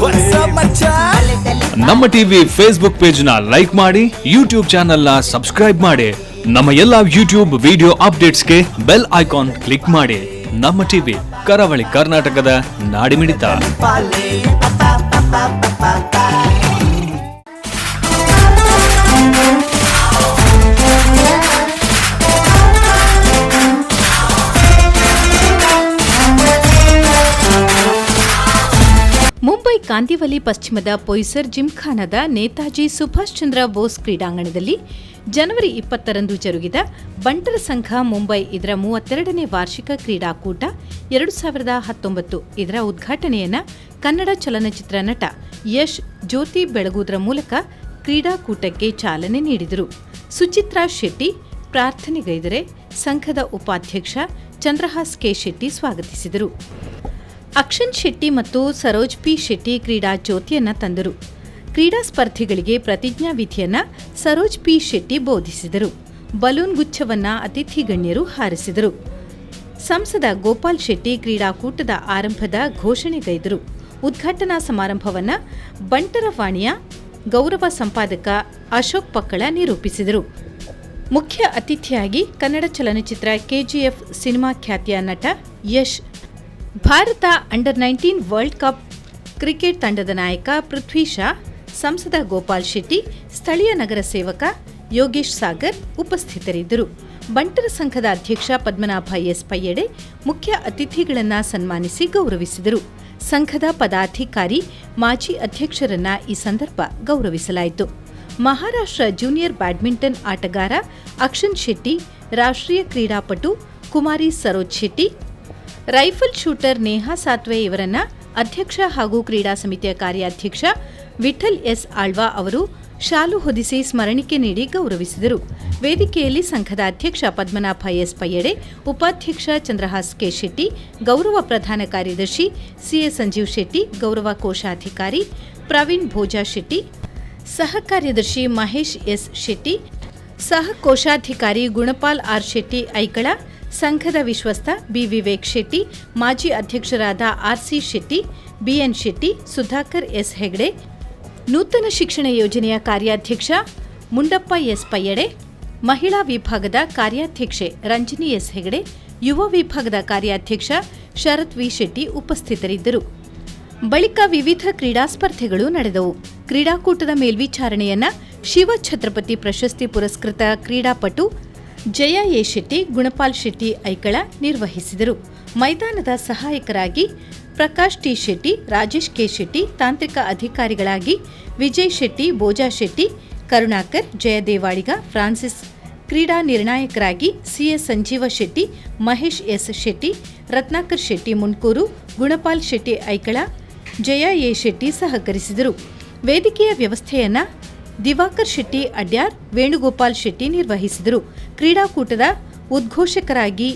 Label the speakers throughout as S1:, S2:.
S1: What's up, ಮಚ್ಚಾ?
S2: ನಮ್ಮ TV Facebook page ನ like ಮಾಡಿ, ಯೂಟ್ಯೂಬ್ ಚಾನೆಲ್ ನ ಸಬ್ಸ್ಕ್ರೈಬ್ ಮಾಡಿ. ನಮ್ಮ ಎಲ್ಲಾ ಯೂಟ್ಯೂಬ್ ವಿಡಿಯೋ ಅಪ್ಡೇಟ್ಸ್ಗೆ bell icon click ಮಾಡಿ. ನಮ್ಮ ಟಿವಿ, ಕರಾವಳಿ ಕರ್ನಾಟಕದ ನಾಡಿಮಿಡಿತ.
S1: ಪಾಲೆ ಪಾ ಪಾ ಪಾ ಪಾ ಪಾ.
S3: ಮುಂಬೈ ಕಾಂದಿವಲಿ ಪಶ್ಚಿಮದ ಪೊಯ್ಸರ್ ಜಿಮ್ಖಾನದ ನೇತಾಜಿ ಸುಭಾಷ್ ಚಂದ್ರ ಬೋಸ್ ಕ್ರೀಡಾಂಗಣದಲ್ಲಿ ಜನವರಿ 20ರಂದು ಜರುಗಿದ ಬಂಟರ ಸಂಘ ಮುಂಬೈ ಇದರ 32ನೇ ವಾರ್ಷಿಕ ಕ್ರೀಡಾಕೂಟ 2019 ಇದರ ಉದ್ಘಾಟನೆಯನ್ನು ಕನ್ನಡ ಚಲನಚಿತ್ರ ನಟ ಯಶ್ ಜ್ಯೋತಿ ಬೆಳಗುವುದರ ಮೂಲಕ ಕ್ರೀಡಾಕೂಟಕ್ಕೆ ಚಾಲನೆ ನೀಡಿದರು. ಸುಚಿತ್ರಾ ಶೆಟ್ಟಿ ಪ್ರಾರ್ಥನೆಗೈದರೆ ಸಂಘದ ಉಪಾಧ್ಯಕ್ಷ ಚಂದ್ರಹಾಸ್ ಕೆ ಶೆಟ್ಟಿ ಸ್ವಾಗತಿಸಿದರು. ಅಕ್ಷನ್ ಶೆಟ್ಟಿ ಮತ್ತು ಸರೋಜ್ ಪಿ ಶೆಟ್ಟಿ ಕ್ರೀಡಾ ಜ್ಯೋತಿಯನ್ನ ತಂದರು. ಕ್ರೀಡಾ ಸ್ಪರ್ಧಿಗಳಿಗೆ ಪ್ರತಿಜ್ಞಾ ವಿಧಿಯನ್ನ ಸರೋಜ್ ಪಿ ಶೆಟ್ಟಿ ಬೋಧಿಸಿದರು. ಬಲೂನ್ ಗುಚ್ಛವನ್ನ ಅತಿಥಿ ಗಣ್ಯರು ಹಾರಿಸಿದರು. ಸಂಸದ ಗೋಪಾಲ್ ಶೆಟ್ಟಿ ಕ್ರೀಡಾಕೂಟದ ಆರಂಭದ ಘೋಷಣೆಗೈದರು. ಉದ್ಘಾಟನಾ ಸಮಾರಂಭವನ್ನ ಬಂಟರ ವಾಣಿಯ ಗೌರವ ಸಂಪಾದಕ ಅಶೋಕ್ ಪಕ್ಕಳ ನಿರೂಪಿಸಿದರು. ಮುಖ್ಯ ಅತಿಥಿಯಾಗಿ ಕನ್ನಡ ಚಲನಚಿತ್ರ ಕೆಜಿಎಫ್ ಸಿನಿಮಾ ಖ್ಯಾತಿಯ ನಟ Yash, Bharat under 19 world cup cricket ತಂಡದ ನಾಯಕ ಪೃಥ್ವಿ ಶಾ, ಸಂಸದ ಗೋಪಾಲ್ ಶೆಟ್ಟಿ, ಸ್ಥಳೀಯ ನಗರ ಸೇವಕ ಯೋಗೇಶ್ ಸಾಗರ್ ಉಪಸ್ಥಿತರಿದ್ದರು. ಬಂಟರ ಸಂಘದ ಅಧ್ಯಕ್ಷ ಪದ್ಮನಾಭ ಎಸ್ ಪಯ್ಯಡೆ ಮುಖ್ಯ ಅತಿಥಿಗಳನ್ನ ಸನ್ಮಾನಿಸಿ ಗೌರವಿಸಿದರು. ಸಂಘದ ಪದಾಧಿಕಾರಿ, ಮಾಜಿ ಅಧ್ಯಕ್ಷರನ್ನ ಈ ಸಂದರ್ಭ ಗೌರವಿಸಲಾಯಿತು. ಮಹಾರಾಷ್ಟ್ರ ಜೂನಿಯರ್ ಬ್ಯಾಡ್ಮಿಂಟನ್ ಆಟಗಾರ ಅಕ್ಷನ್ ಶೆಟ್ಟಿ, ರಾಷ್ಟ್ರೀಯ ಕ್ರೀಡಾಪಟು ಕುಮಾರಿ ಸರೋಜ್ ಶೆಟ್ಟಿ, ರೈಫಲ್ ಶೂಟರ್ ನೇಹಾ ಸಾತ್ವೆ ಇವರನ್ನ ಅಧ್ಯಕ್ಷ ಹಾಗೂ ಕ್ರೀಡಾ ಸಮಿತಿಯ ಕಾರ್ಯಾಧ್ಯಕ್ಷ ವಿಠಲ್ ಎಸ್ ಆಳ್ವಾ ಅವರು ಶಾಲು ಹೊದಿಸಿ, ಸ್ಮರಣಿಕೆ ನೀಡಿ ಗೌರವಿಸಿದರು. ವೇದಿಕೆಯಲ್ಲಿ ಸಂಘದ ಅಧ್ಯಕ್ಷ ಪದ್ಮನಾಭ ಎಸ್ ಪಯ್ಯಡೆ, ಉಪಾಧ್ಯಕ್ಷ ಚಂದ್ರಹಾಸ್ ಕೆ ಶೆಟ್ಟಿ, ಗೌರವ ಪ್ರಧಾನ ಕಾರ್ಯದರ್ಶಿ ಸಿಎ ಸಂಜೀವ್ ಶೆಟ್ಟಿ, ಗೌರವ ಕೋಶಾಧಿಕಾರಿ ಪ್ರವೀಣ್ ಭೋಜಾ ಶೆಟ್ಟಿ, ಸಹ ಕಾರ್ಯದರ್ಶಿ ಮಹೇಶ್ ಎಸ್ ಶೆಟ್ಟಿ, ಸಹ ಕೋಶಾಧಿಕಾರಿ ಗುಣಪಾಲ್ ಆರ್ ಶೆಟ್ಟಿ ಐಕಳ, ಸಂಘದ ವಿಶ್ವಸ್ತ ಬಿ ವಿವೇಕ್ ಶೆಟ್ಟಿ, ಮಾಜಿ ಅಧ್ಯಕ್ಷರಾದ RC Shetty, B N Shetty, Sudhakar S Hegde, ನೂತನ ಶಿಕ್ಷಣ ಯೋಜನೆಯ ಕಾರ್ಯಾಧ್ಯಕ್ಷ ಮುಂಡಪ್ಪ ಎಸ್ ಪಯ್ಯಡೆ, ಮಹಿಳಾ ವಿಭಾಗದ ಕಾರ್ಯಾಧ್ಯಕ್ಷೆ ರಂಜನಿ ಎಸ್ ಹೆಗಡೆ, ಯುವ ವಿಭಾಗದ ಕಾರ್ಯಾಧ್ಯಕ್ಷ ಶರತ್ ವಿ ಶೆಟ್ಟಿ ಉಪಸ್ಥಿತರಿದ್ದರು. ಬಳಿಕ ವಿವಿಧ ಕ್ರೀಡಾ ಸ್ಪರ್ಧೆಗಳು ನಡೆದವು. ಕ್ರೀಡಾಕೂಟದ ಮೇಲ್ವಿಚಾರಣೆಯನ್ನ ಶಿವ ಛತ್ರಪತಿ ಪ್ರಶಸ್ತಿ ಪುರಸ್ಕೃತ ಕ್ರೀಡಾಪಟು ಜಯ ಎ ಶೆಟ್ಟಿ, ಗುಣಪಾಲ್ ಶೆಟ್ಟಿ ಐಕಳ ನಿರ್ವಹಿಸಿದರು. ಮೈದಾನದ ಸಹಾಯಕರಾಗಿ ಪ್ರಕಾಶ್ ಟಿ ಶೆಟ್ಟಿ, ರಾಜೇಶ್ ಕೆ ಶೆಟ್ಟಿ, ತಾಂತ್ರಿಕ ಅಧಿಕಾರಿಗಳಾಗಿ ವಿಜಯ್ ಶೆಟ್ಟಿ, ಬೋಜಾ ಶೆಟ್ಟಿ, ಕರುಣಾಕರ್, ಜಯದೇವಾಡಿಗ, ಫ್ರಾನ್ಸಿಸ್, ಕ್ರೀಡಾ ನಿರ್ಣಾಯಕರಾಗಿ ಸಿಎಸ್ ಸಂಜೀವ ಶೆಟ್ಟಿ, ಮಹೇಶ್ ಎಸ್ ಶೆಟ್ಟಿ, ರತ್ನಾಕರ್ ಶೆಟ್ಟಿ ಮುಣ್ಕೂರು, ಗುಣಪಾಲ್ ಶೆಟ್ಟಿ ಐಕಳ, ಜಯ ಎ ಶೆಟ್ಟಿ ಸಹಕರಿಸಿದರು. ವೇದಿಕೆಯ ವ್ಯವಸ್ಥೆಯನ್ನ ದಿವಾಕರ್ ಶೆಟ್ಟಿ ಅಡ್ಯಾರ್, ವೇಣುಗೋಪಾಲ್ ಶೆಟ್ಟಿ ನಿರ್ವಹಿಸಿದರು. ಕ್ರೀಡಾಕೂಟದ ಉದ್ಘೋಷಕರಾಗಿ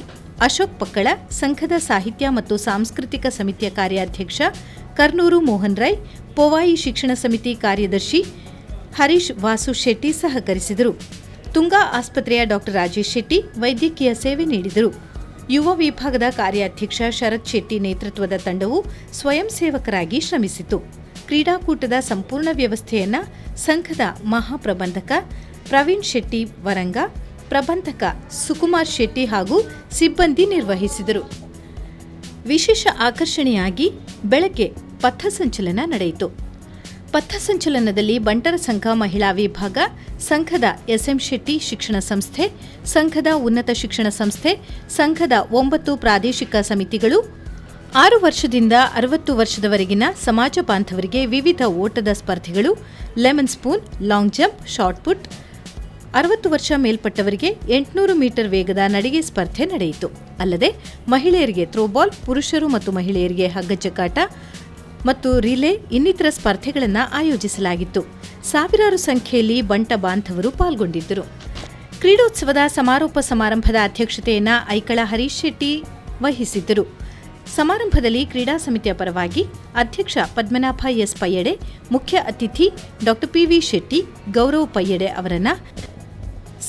S3: ಅಶೋಕ್ ಪಕ್ಕಳ, ಸಂಘದ ಸಾಹಿತ್ಯ ಮತ್ತು ಸಾಂಸ್ಕೃತಿಕ ಸಮಿತಿಯ ಕಾರ್ಯಾಧ್ಯಕ್ಷ ಕರ್ನೂರು ಮೋಹನ್ ರೈ, ಪೊವಾಯಿ ಶಿಕ್ಷಣ ಸಮಿತಿ ಕಾರ್ಯದರ್ಶಿ ಹರೀಶ್ ವಾಸು ಶೆಟ್ಟಿ ಸಹಕರಿಸಿದರು. ತುಂಗಾ ಆಸ್ಪತ್ರೆಯ ಡಾಕ್ಟರ್ ರಾಜೇಶ್ ಶೆಟ್ಟಿ ವೈದ್ಯಕೀಯ ಸೇವೆ ನೀಡಿದರು. ಯುವ ವಿಭಾಗದ ಕಾರ್ಯಾಧ್ಯಕ್ಷ ಶರತ್ ಶೆಟ್ಟಿ ನೇತೃತ್ವದ ತಂಡವು ಸ್ವಯಂ ಸೇವಕರಾಗಿ ಶ್ರಮಿಸಿತು. ಕ್ರೀಡಾಕೂಟದ ಸಂಪೂರ್ಣ ವ್ಯವಸ್ಥೆಯನ್ನ ಸಂಘದ ಮಹಾಪ್ರಬಂಧಕ ಪ್ರವೀಣ್ ಶೆಟ್ಟಿ ವರಂಗ, ಪ್ರಬಂಧಕ ಸುಕುಮಾರ್ ಶೆಟ್ಟಿ ಹಾಗೂ ಸಿಬ್ಬಂದಿ ನಿರ್ವಹಿಸಿದರು. ವಿಶೇಷ ಆಕರ್ಷಣೆಯಾಗಿ ಬೆಳಗ್ಗೆ ಪಥಸಂಚಲನ ನಡೆಯಿತು. ಪಥಸಂಚಲನದಲ್ಲಿ ಬಂಟರ ಸಂಘ ಮಹಿಳಾ ವಿಭಾಗ, ಸಂಘದ ಎಸ್ಎಂ ಶೆಟ್ಟಿ ಶಿಕ್ಷಣ ಸಂಸ್ಥೆ, ಸಂಘದ ಉನ್ನತ ಶಿಕ್ಷಣ ಸಂಸ್ಥೆ, ಸಂಘದ ಒಂಬತ್ತು ಪ್ರಾದೇಶಿಕ ಸಮಿತಿಗಳು, 6 ವರ್ಷದಿಂದ 60 ವರ್ಷದವರೆಗಿನ ಸಮಾಜ ಬಾಂಧವರಿಗೆ ವಿವಿಧ ಓಟದ ಸ್ಪರ್ಧೆಗಳು, lemon spoon, long jump, shot put, 60 ವರ್ಷ ಮೇಲ್ಪಟ್ಟವರಿಗೆ 800 ಮೀಟರ್ ವೇಗದ ನಡಿಗೆ ಸ್ಪರ್ಧೆ ನಡೆಯಿತು. ಅಲ್ಲದೆ ಮಹಿಳೆಯರಿಗೆ ಥ್ರೋಬಾಲ್, ಪುರುಷರು ಮತ್ತು ಮಹಿಳೆಯರಿಗೆ ಹಗ್ಗಜಗ್ಗಾಟ ಮತ್ತು ರಿಲೇ ಇನ್ನಿತರ ಸ್ಪರ್ಧೆಗಳನ್ನು ಆಯೋಜಿಸಲಾಗಿತ್ತು. ಸಾವಿರಾರು ಸಂಖ್ಯೆಯಲ್ಲಿ ಬಂಟ ಬಾಂಧವರು ಪಾಲ್ಗೊಂಡಿದ್ದರು. ಕ್ರೀಡೋತ್ಸವದ ಸಮಾರೋಪ ಸಮಾರಂಭದ ಅಧ್ಯಕ್ಷತೆಯನ್ನು ಐಕಳ ಹರೀಶ್ ಶೆಟ್ಟಿ ವಹಿಸಿದ್ದರು. ಸಮಾರಂಭದಲ್ಲಿ ಕ್ರೀಡಾ ಸಮಿತಿಯ ಪರವಾಗಿ ಅಧ್ಯಕ್ಷ ಪದ್ಮನಾಭ ಎಸ್ ಪಯ್ಯಡೆ, ಮುಖ್ಯ ಅತಿಥಿ ಡಾಕ್ಟರ್ ಪಿವಿ ಶೆಟ್ಟಿ, ಗೌರವ್ ಪಯ್ಯಡೆ ಅವರನ್ನ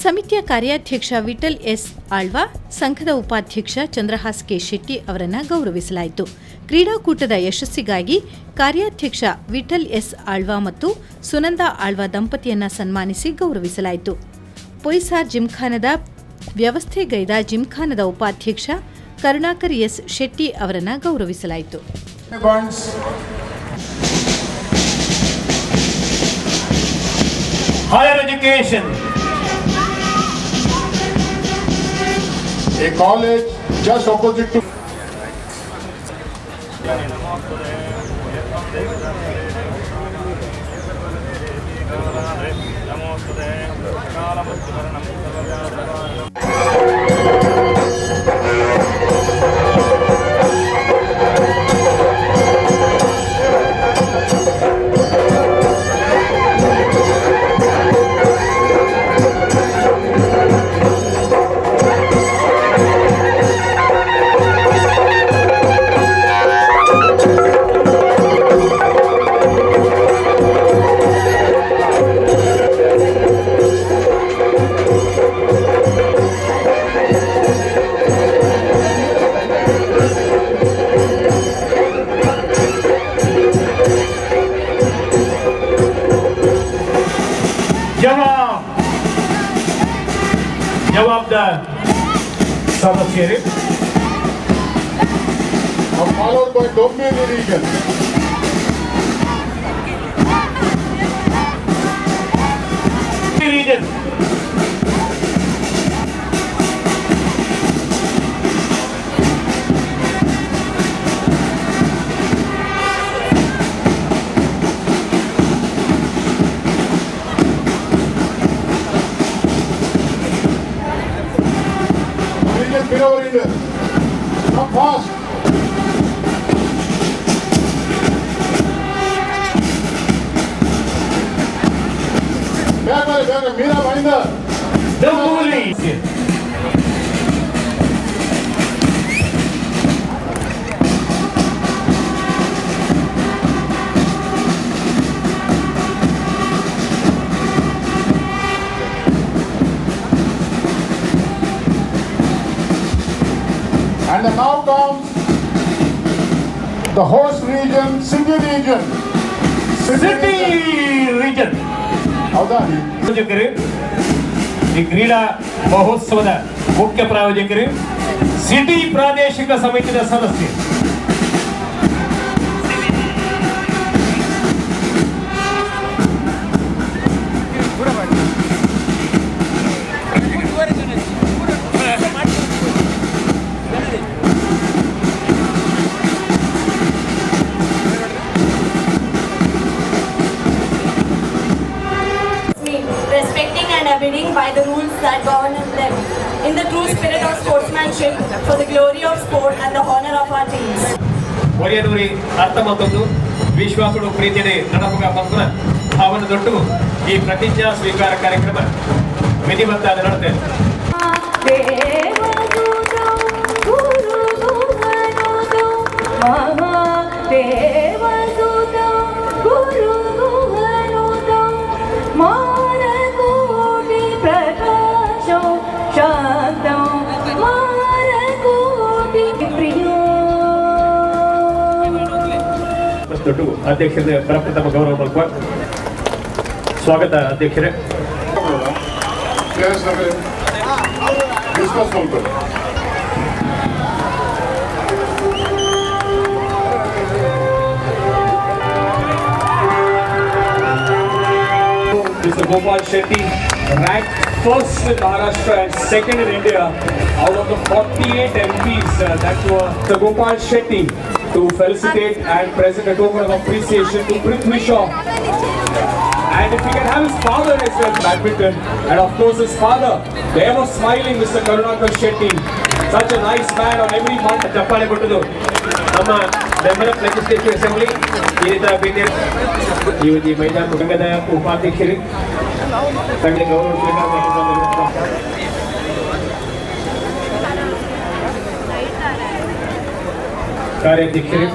S3: ಸಮಿತಿಯ ಕಾರ್ಯಾಧ್ಯಕ್ಷ ವಿಠಲ್ ಎಸ್ ಆಳ್ವಾ, ಸಂಘದ ಉಪಾಧ್ಯಕ್ಷ ಚಂದ್ರಹಾಸ್ ಕೆ ಶೆಟ್ಟಿ ಅವರನ್ನ ಗೌರವಿಸಲಾಯಿತು. ಕ್ರೀಡಾಕೂಟದ ಯಶಸ್ಸಿಗಾಗಿ ಕಾರ್ಯಾಧ್ಯಕ್ಷ ವಿಠಲ್ ಎಸ್ ಆಳ್ವಾ ಮತ್ತು ಸುನಂದಾ ಆಳ್ವಾ ದಂಪತಿಯನ್ನ ಸನ್ಮಾನಿಸಿ ಗೌರವಿಸಲಾಯಿತು. ಪೊಯ್ಸಾರ್ ಜಿಮ್ಖಾನದ ವ್ಯವಸ್ಥೆಗೈದ ಜಿಮ್ಖಾನದ ಉಪಾಧ್ಯಕ್ಷ ಕರುಣಾಕರ್ ಎಸ್ ಶೆಟ್ಟಿ ಅವರನ್ನ ಗೌರವಿಸಲಾಯಿತು.
S4: Bonds.
S5: Higher education.
S4: A college just opposite to
S5: ಜವಾಬ್ ಜವಾಬ್ದಾರ್ ಸದಸ್ಯರು.
S4: Are followed by Dombivli region.
S5: Region.
S4: Region below region. Come fast. ಬೇಗ ಬೇಗ, Meera ಭಾಯಿಂದರ್.
S5: ಡಂಬೂಲಿ.
S4: And now comes the host region, city region.
S5: City region.
S4: ಹೌದಾ?
S5: ಪ್ರಾಯೋಜಕರು, ಈ ಕ್ರೀಡಾ ಮಹೋತ್ಸವದ ಮುಖ್ಯ ಪ್ರಾಯೋಜಕರು, ಸಿಟಿ ಪ್ರಾದೇಶಿಕ ಸಮಿತಿಯ ಸದಸ್ಯರು.
S6: Me, respecting and abiding by the rules that govern them, in the true spirit of sportsmanship, for the glory of sport and the honor of our teams.
S5: ಒರಿಯನೂರಿ ಅರ್ಥ ಮತ್ತೊಂದು ವಿಶ್ವಾಸಡು ಪ್ರೀತಿಯೇ ನಡಪುಗ ಪಂಪುನ ಭಾವನ ದೊಡ್ಡ ಈ ಪ್ರತಿಜ್ಞಾ ಸ್ವೀಕಾರ ಕಾರ್ಯಕ್ರಮ ವಿಧಿವತ್ತಾದ ನಡತೆ.
S6: ದೇವದೂತೋ ಗುರುಗುಹನುತೋ ಮಹಾದೇವದೂತೋ ಗುರುಗುಹನುತೋ ಮಾರಕೋಟಿ ಪ್ರಕಾಶೋ ಶಾಂತೋ ಮಾರಕೋಟಿ ಪ್ರಿಯೋ.
S5: ದೊಡ್ಡ ಅಧ್ಯಕ್ಷರ ಪ್ರಪ್ರಥಮ ಗೌರವ ಮಲ್ಪ. ಸ್ವಾಗತ ಅಧ್ಯಕ್ಷರೇ.
S4: Players discuss ಮಾಡ್ತಾರೆ.
S7: Mr. Gopal Shetty ranked first in Maharashtra and second in India out of the 48 MPs that were Mr. Gopal Shetty to felicitate and present a token of appreciation to Prithvi Shaw. And if we can have his father as well, badminton, and of course his father, the ever smiling Mr. Karunakar Shetty, such a nice man on every month.
S5: ಚಪ್ಪಾಳೆ ಕೊಟ್ಟದು ನಮ್ಮ member of legislative assembly Vinita Bendre. ಈ ಒಂದು ಮೈದಾನ ಸಂಘದ ಉಪಾಧ್ಯಕ್ಷರು ಸಂಘದ ಗೌರವ ಸ್ವೀಕಾರ ಮಾಡಿಕೊಂಡು ಕಾರ್ಯಾಧ್ಯಕ್ಷರು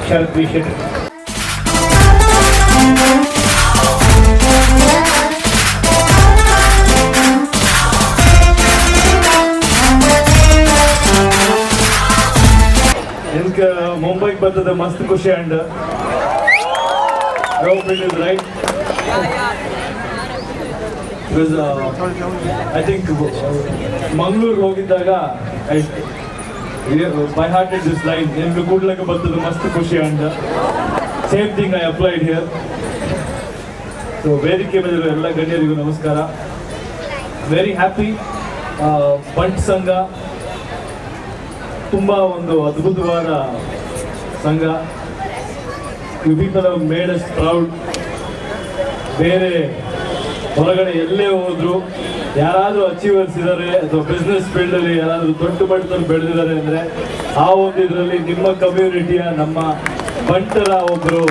S5: ಶರತ್ ವಿ ಶೆಟ್ಟಿ.
S8: എനിക്ക് ಮುಂಬೈ
S7: ಬರ್ತದೆ, ಮಸ್ತ್ ಖುಷಿ. And right, because I think ಮಂಗಳೂರಿಗೆ ಹೋಗಿದ್ದಾಗ I by hearted this line, "ನಿಮ್ಗೆ ಕೂಡ್ಲಕ್ಕೆ ಬರ್ತದೆ ಮಸ್ತ್ ಖುಷಿ." And same thing I applied here. So ವೇದಿಕೆ ಮೇಲಿರುವ ಎಲ್ಲ ಗಣ್ಯರಿಗೂ ನಮಸ್ಕಾರ. Very happy. Bunt ಸಂಘ ತುಂಬ ಒಂದು ಅದ್ಭುತವಾದ ಸಂಘ. You people have made us proud. ಬೇರೆ ಹೊರಗಡೆ ಎಲ್ಲೇ ಹೋದ್ರು ಯಾರಾದರೂ ಅಚೀವರ್ಸ್ ಇದ್ದಾರೆ ಅಥವಾ ಬಿಸ್ನೆಸ್ ಫೀಲ್ಡಲ್ಲಿ ಯಾರಾದರೂ ದೊಡ್ಡ ಮಟ್ಟದಲ್ಲಿ ಬೆಳೆದಿದ್ದಾರೆ ಅಂದರೆ, ಆ ಒಂದು ಇದರಲ್ಲಿ ನಿಮ್ಮ ಕಮ್ಯುನಿಟಿಯ, ನಮ್ಮ ಬಂಟರ ಒಬ್ಬರು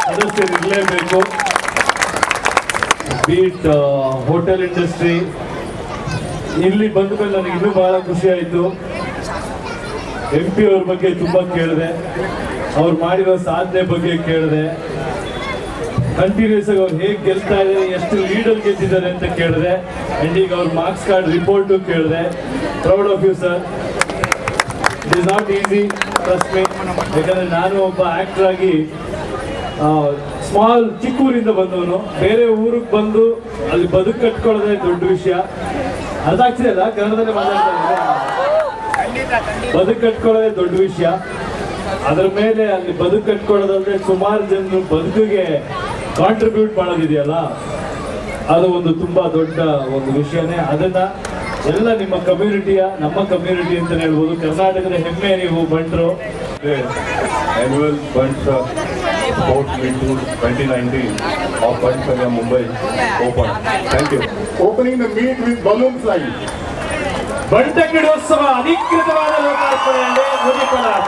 S7: ಸದಸ್ಯರು ಇರಲೇಬೇಕು. Be it hotel industry, ಇಲ್ಲಿ ಬಂದ ಮೇಲೆ ನನಗೆ ಇನ್ನೂ ಬಹಳ ಖುಷಿ ಆಯಿತು. ಎಂಪಿ ಅವ್ರ ಬಗ್ಗೆ ತುಂಬ ಕೇಳಿದೆ, ಅವ್ರು ಮಾಡಿರೋ ಸಾಧನೆ ಬಗ್ಗೆ ಕೇಳಿದೆ, ಕಂಟಿನ್ಯೂಸ್ ಆಗಿ ಅವ್ರು ಹೇಗೆ ಗೆಲ್ತಾ ಇದ್ದಾರೆ, ಎಷ್ಟು ಲೀಡಲ್ಲಿ ಗೆದ್ದಿದ್ದಾರೆ ಅಂತ ಕೇಳಿದೆ. ಅಂಡ್ ಈಗ ಅವ್ರ marks card report ಕೇಳಿದೆ. Proud of you, sir. It is not easy, trust me. ಯಾಕಂದ್ರೆ ನಾನು ಒಬ್ಬ ಆಕ್ಟರ್ ಆಗಿ ಸ್ಮಾಲ್ ಚಿಕ್ಕ ಊರಿಂದ ಬಂದವನು. ಬೇರೆ ಊರಿಗೆ ಬಂದು ಅಲ್ಲಿ ಬದುಕು ಕಟ್ಕೊಳ್ಳೋದೇ ದೊಡ್ಡ ವಿಷಯ. ಅರ್ಥ ಆಗ್ತಿದೆ ಅಲ್ಲ? ಕನ್ನಡದಲ್ಲೇ ಮಾತಾಡ್ತಾ ಇದ್ದೀನಿ. ಬದುಕು ಕಟ್ಕೊಳ್ಳೋದೇ ದೊಡ್ಡ ವಿಷಯ. ಅದರ ಮೇಲೆ ಅಲ್ಲಿ ಬದುಕು ಕಟ್ಕೊಳ್ಳೋದಂದ್ರೆ ಸುಮಾರು ಜನರು ಬದುಕಿಗೆ ಕಾಂಟ್ರಿಬ್ಯೂಟ್ ಮಾಡೋದಿದೆಯಲ್ಲ, ಅದು ಒಂದು ತುಂಬಾ ದೊಡ್ಡ ಒಂದು ವಿಷಯನೇ. ಅದನ್ನ ಎಲ್ಲ ನಿಮ್ಮ ಕಮ್ಯುನಿಟಿಯ, ನಮ್ಮ ಕಮ್ಯುನಿಟಿ ಅಂತ ಹೇಳ್ಬೋದು, ಕರ್ನಾಟಕದ ಹೆಮ್ಮೆ ನೀವು ಬಂಟರು.
S8: Annual Bunt Sports Meet 2019 of Bunt Sangha Mumbai open. Thank you.
S4: Opening the meet with balloon flying.
S5: ಬಂಟ ಕ್ರೀಡೋತ್ಸವ ಅಧಿಕೃತವಾದ ಲೋಕಾರ್ಪಣೆ ಉದಿಪನಾದ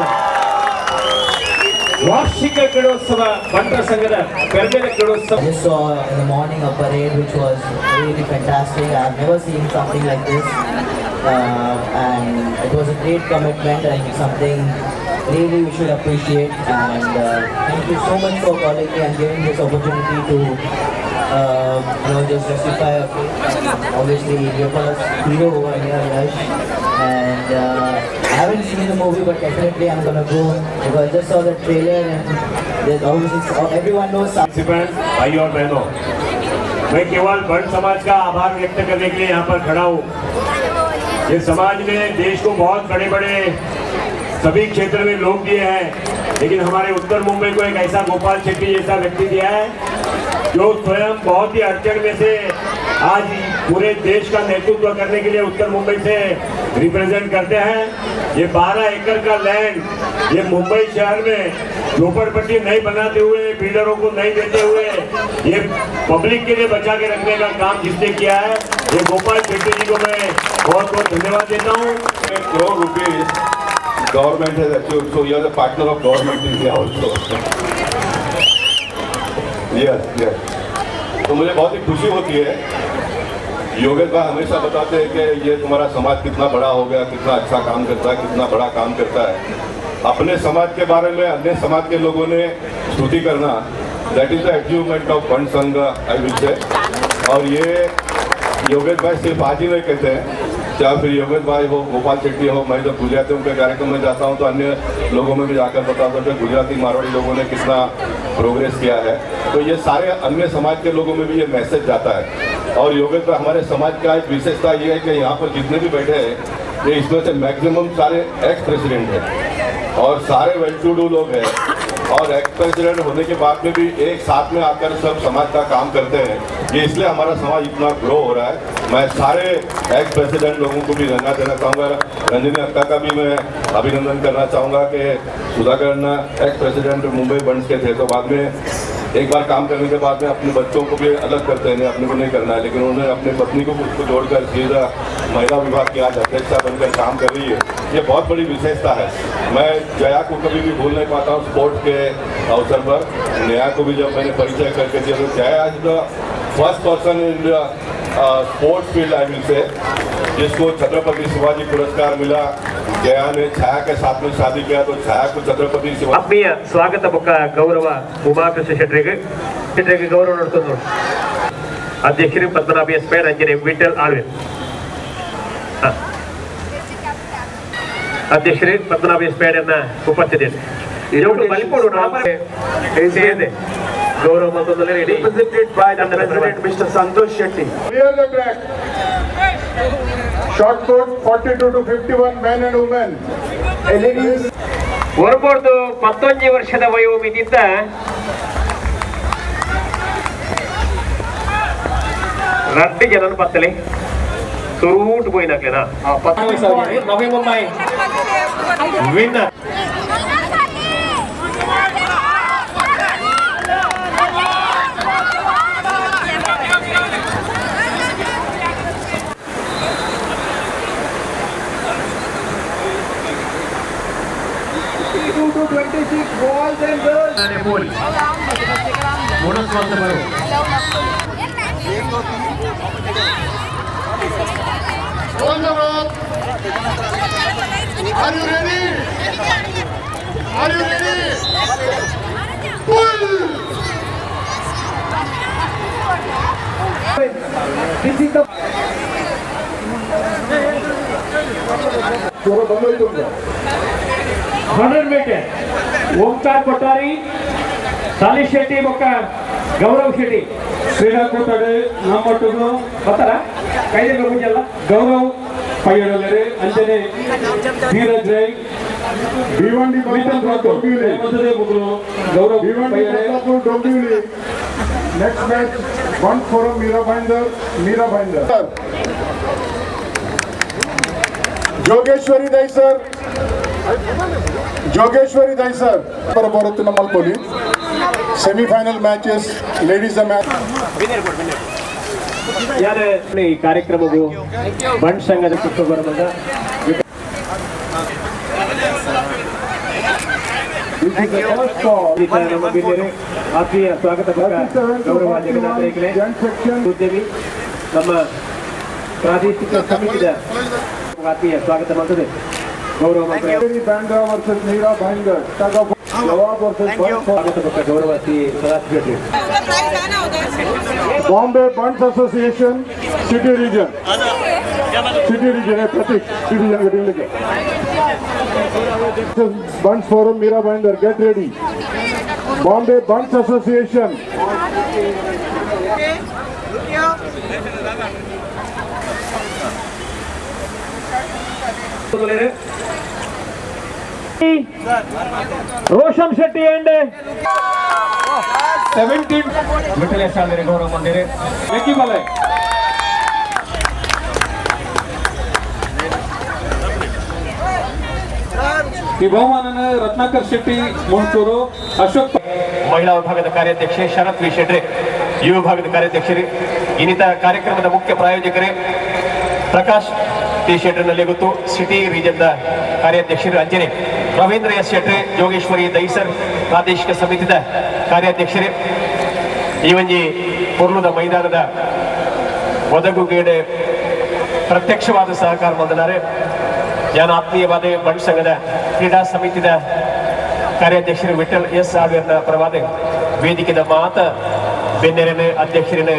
S5: ವಾರ್ಷಿಕ ಕ್ರೀಡೋತ್ಸವ, ಬಂಟರ ಸಂಘದ ಪೆರ್ಮೆದ ಕ್ರೀಡೋತ್ಸವ.
S1: I just saw in the morning a parade which was really fantastic. I've never seen something like this. And it was a great commitment and something really we should appreciate. And thank you so much for calling me and giving this opportunity to just justify a faith. And obviously, Leopold's hero over here, Yash. And I haven't seen the movie, but definitely I'm gonna go because I just saw the trailer and there's obviously everyone knows.
S9: Participant, भाइयों और बहनों, मैं केवल बंट समाज का आभार व्यक्त करने के लिए यहाँ पर खड़ा हूँ। ये समाज ने देश को बहुत बड़े बड़े सभी क्षेत्र में लोग दिए हैं, लेकिन हमारे उत्तर मुंबई को एक ऐसा गोपाल शेट्टी जैसा व्यक्ति दिया है जो स्वयं बहुत ही अड़चन में से आज पूरे देश का नेतृत्व करने के लिए उत्तर मुंबई से रिप्रेजेंट करते हैं। ये 12 एकड़ का लैंड ये मुंबई शहर में झोपड़पट्टी नहीं बनाते हुए, बिल्डरों को नहीं देते हुए, ये पब्लिक के लिए बचा के रखने का काम जिसने किया है, ये गोपाल शेट्टी जी को मैं बहुत बहुत धन्यवाद देता हूँ।
S8: Crore rupees government has achieved, so you are the partner of government India also. Yes. तो मुझे बहुत ही खुशी होती है। योगेश भाई हमेशा बताते हैं कि ये तुम्हारा समाज कितना बड़ा हो गया, कितना अच्छा काम करता है, कितना बड़ा काम करता है। अपने समाज के बारे में अन्य समाज के लोगों ने स्तुति करना, that is the achievement of Bunt Sangh, I will say. और ये योगेश भाई सिर्फ आज ही नहीं कहते हैं, चाहे फिर योगेश भाई हो, गोपाल शेट्टी हो। मैं जब गुजरातियों के कार्यक्रम में जाता हूँ तो अन्य लोगों में भी जाकर बताता हूँ कि गुजराती मारवाड़ी लोगों ने कितना प्रोग्रेस किया है। तो ये सारे अन्य समाज के लोगों में भी ये मैसेज जाता है। और योगेश भाई, हमारे समाज का एक विशेषता ये है कि यहाँ पर जितने भी बैठे हैं, ये इसमें से मैक्सिमम सारे एक्स प्रेसिडेंट हैं और सारे well to do लोग हैं और एक्स प्रेसिडेंट होने के बाद में भी एक साथ में आकर सब समाज का काम करते हैं। ये इसलिए हमारा समाज इतना ग्रो हो रहा है। मैं सारे एक्स प्रेसिडेंट लोगों को भी धन्यवाद देना चाहूँगा। रंजनी अक्का का भी मैं अभिनंदन करना चाहूँगा कि सुधाकर एक्स प्रेसिडेंट मुंबई बंट्स के थे, तो बाद में एक बार काम करने के बाद में अपने बच्चों को भी अलग करते हैं, अपने को नहीं करना है, लेकिन उन्होंने अपने पत्नी को उसको जोड़कर सीधा महिला विभाग की आज अध्यक्षा बनकर काम कर रही है। ये बहुत बड़ी विशेषता है। मैं जया को कभी भी भूल नहीं पाता हूँ। स्पोर्ट्स के अवसर पर नेहा को भी जब मैंने परिचय करके दिया, तो Jaya is the first person in the sports field, I will say, जिसको छत्रपति शिवाजी पुरस्कार मिला। जया ने छाया के साथ में शादी किया, तो छाया को छत्रपति शिवाजी
S5: ಆತ್ಮೀಯ ಸ್ವಾಗತ ಬೊಕ್ಕ ಗೌರವ ಉಮಾಕೃಷ್ಣ ಶೆಟ್ಟರಿಗೆ ಶೆಟ್ಟರಿಗೆ ಗೌರವ ನಡೆಸೋದು ಅಧ್ಯಕ್ಷರು ಪದ್ಮನಾಭ ಎಸ್ ಪೈ, ರಂಜನೆ ವಿಠಲ್ ಆಳ್ವಿನ್. ಅಧ್ಯಕ್ಷರೇ, ಪದ್ಮನಾಭ ಎಸ್ ಪೇಡನ್ನ ಉಪಸ್ಥಿತಿಯಲ್ಲಿ ಬಲಿಪೋಡು ಗೌರವ
S10: Represented by the President, Mr. Santosh Shetty.
S4: Clear the track. Shot put 42 to 51 men and women.
S10: LEDs.
S5: ಒರ್ಬೋದು ಪತ್ತೊಂಜಿ ವರ್ಷದ ವಯೋಮಿತಿದ್ದ ರಡ್ಡು ಜನನ ಪತ್ತಲೆ ಸುರೂಟ್ ಪೋಯಿನಾಕ್ಲೆನಾ Navi Mumbai winner.
S10: To 26 boys and girls.
S4: On the rock. Are you ready? Are you ready? Pull!
S10: This is the
S5: 100 meter Omkar Kothari, Sali Shetty ಬೊಕ್ಕ ಗೌರವ್ ಶೆಟ್ಟಿ.
S7: ಕ್ರೀಡಾಕೂಟಡ್ ನಮ್ಮೊಟ್ಟಿಗೆ
S5: ಬರ್ತಾರ ಕೈದಲ್ಲಿ ಮುಂಜಲ್ಲ.
S7: ಗೌರವ್ ಪೈಯಡಲೆರೆ ಅಂಜನೆ Dheeraj Rai
S4: Bhiwandi
S7: Mithun Rathod
S4: Dombivli.
S7: ಮುಗುಲು Gaurav
S4: Bhiwandi
S7: ಪೈಯಡೆ.
S4: Badlapur Dombivli. Next match, One Forum Mira Bhayandar, Mira Bhayandar. Jogeshwari Dahisar, Jogeshwari Dahisar. Bharat Malpoli. Semi-final matches, ladies match.
S5: ಯಾರೇ ಈ ಕಾರ್ಯಕ್ರಮವು ಬಂಟ್ ಸಂಘದ ಕುಟುಂಬ ನಮ್ಮ ಬಿನ್ನೆರೆ ಆತ್ಮೀಯ ಸ್ವಾಗತ ಗೌರವ ಜಗನ್ನಾಥ ರೇಖಲೆ ಉದ್ಯಮಿ ನಮ್ಮ ಪ್ರಾದೇಶಿಕ ಸಮಿತಿಯ ಆತ್ಮೀಯ ಸ್ವಾಗತ ಮಾಡ್ತದೆ ಗೌರವ
S4: Bandra versus Meera Bhayandar. Tug of Nawab versus Bunt
S5: ಸ್ವಾಗತ ಗೌರವ Shri Sadashiva Shetty.
S4: Bombay Bunts Association, City Region. City Region, Pratik, City Region ka team leke. Bunts Forum, Meera Bhayandar, get ready. Bombay Bunts Association.
S5: Roshan Shetty and 17 Vithala ಶಾಲೆಯ ಗೌರವ ಮಂದಿರ
S7: ಲೆಕ್ಕಿಬಲೆ. ಈ ಬಹುಮಾನನ ರತ್ನಾಕರ್ ಶೆಟ್ಟಿ ಮುಂಚೂರು, ಅಶೋಕ್
S5: ಮಹಿಳಾ ವಿಭಾಗದ ಕಾರ್ಯಾಧ್ಯಕ್ಷೆ Sharath V ಶೆಟ್ರೆ, ಯುವ ವಿಭಾಗದ ಕಾರ್ಯಾಧ್ಯಕ್ಷರೇ, ಇನ್ನಿತರ ಕಾರ್ಯಕ್ರಮದ ಮುಖ್ಯ ಪ್ರಾಯೋಜಕರೇ ಪ್ರಕಾಶ್ ಟಿ ಶೆಟ್ಟರ್ನಲ್ಲಿ ಗೊತ್ತು ಸಿಟಿ ರೀಜನ್ನ ಕಾರ್ಯಾಧ್ಯಕ್ಷರು ಅಂಜನೆ ರವೀಂದ್ರ ಎಸ್ ಶೆಟ್ರೆ, ಯೋಗೇಶ್ವರಿ ದೈಸರ್ ಪ್ರಾದೇಶಿಕ ಸಮಿತಿದ ಕಾರ್ಯಾಧ್ಯಕ್ಷರೇ, ಈ ಒಂಜಿ ಪೊರ್ಲುದ ಮೈದಾನದ ಒದಗುಗೇಡೆ ಪ್ರತ್ಯಕ್ಷವಾದ ಸಹಕಾರ ಮಂದನಾರೆ ಯಾನ ಆತ್ಮೀಯವಾದ ಬಂಟ್ ಸಂಘದ ಕ್ರೀಡಾ ಸಮಿತಿದ ಕಾರ್ಯಾಧ್ಯಕ್ಷರು ವಿಠಲ್ ಎಸ್ ಆಳ್ವೇರ್ನ ಪರವಾದ ವೇದಿಕೆದ ಮಾತ ಬೆನ್ನೆರನ ಅಧ್ಯಕ್ಷರಿನ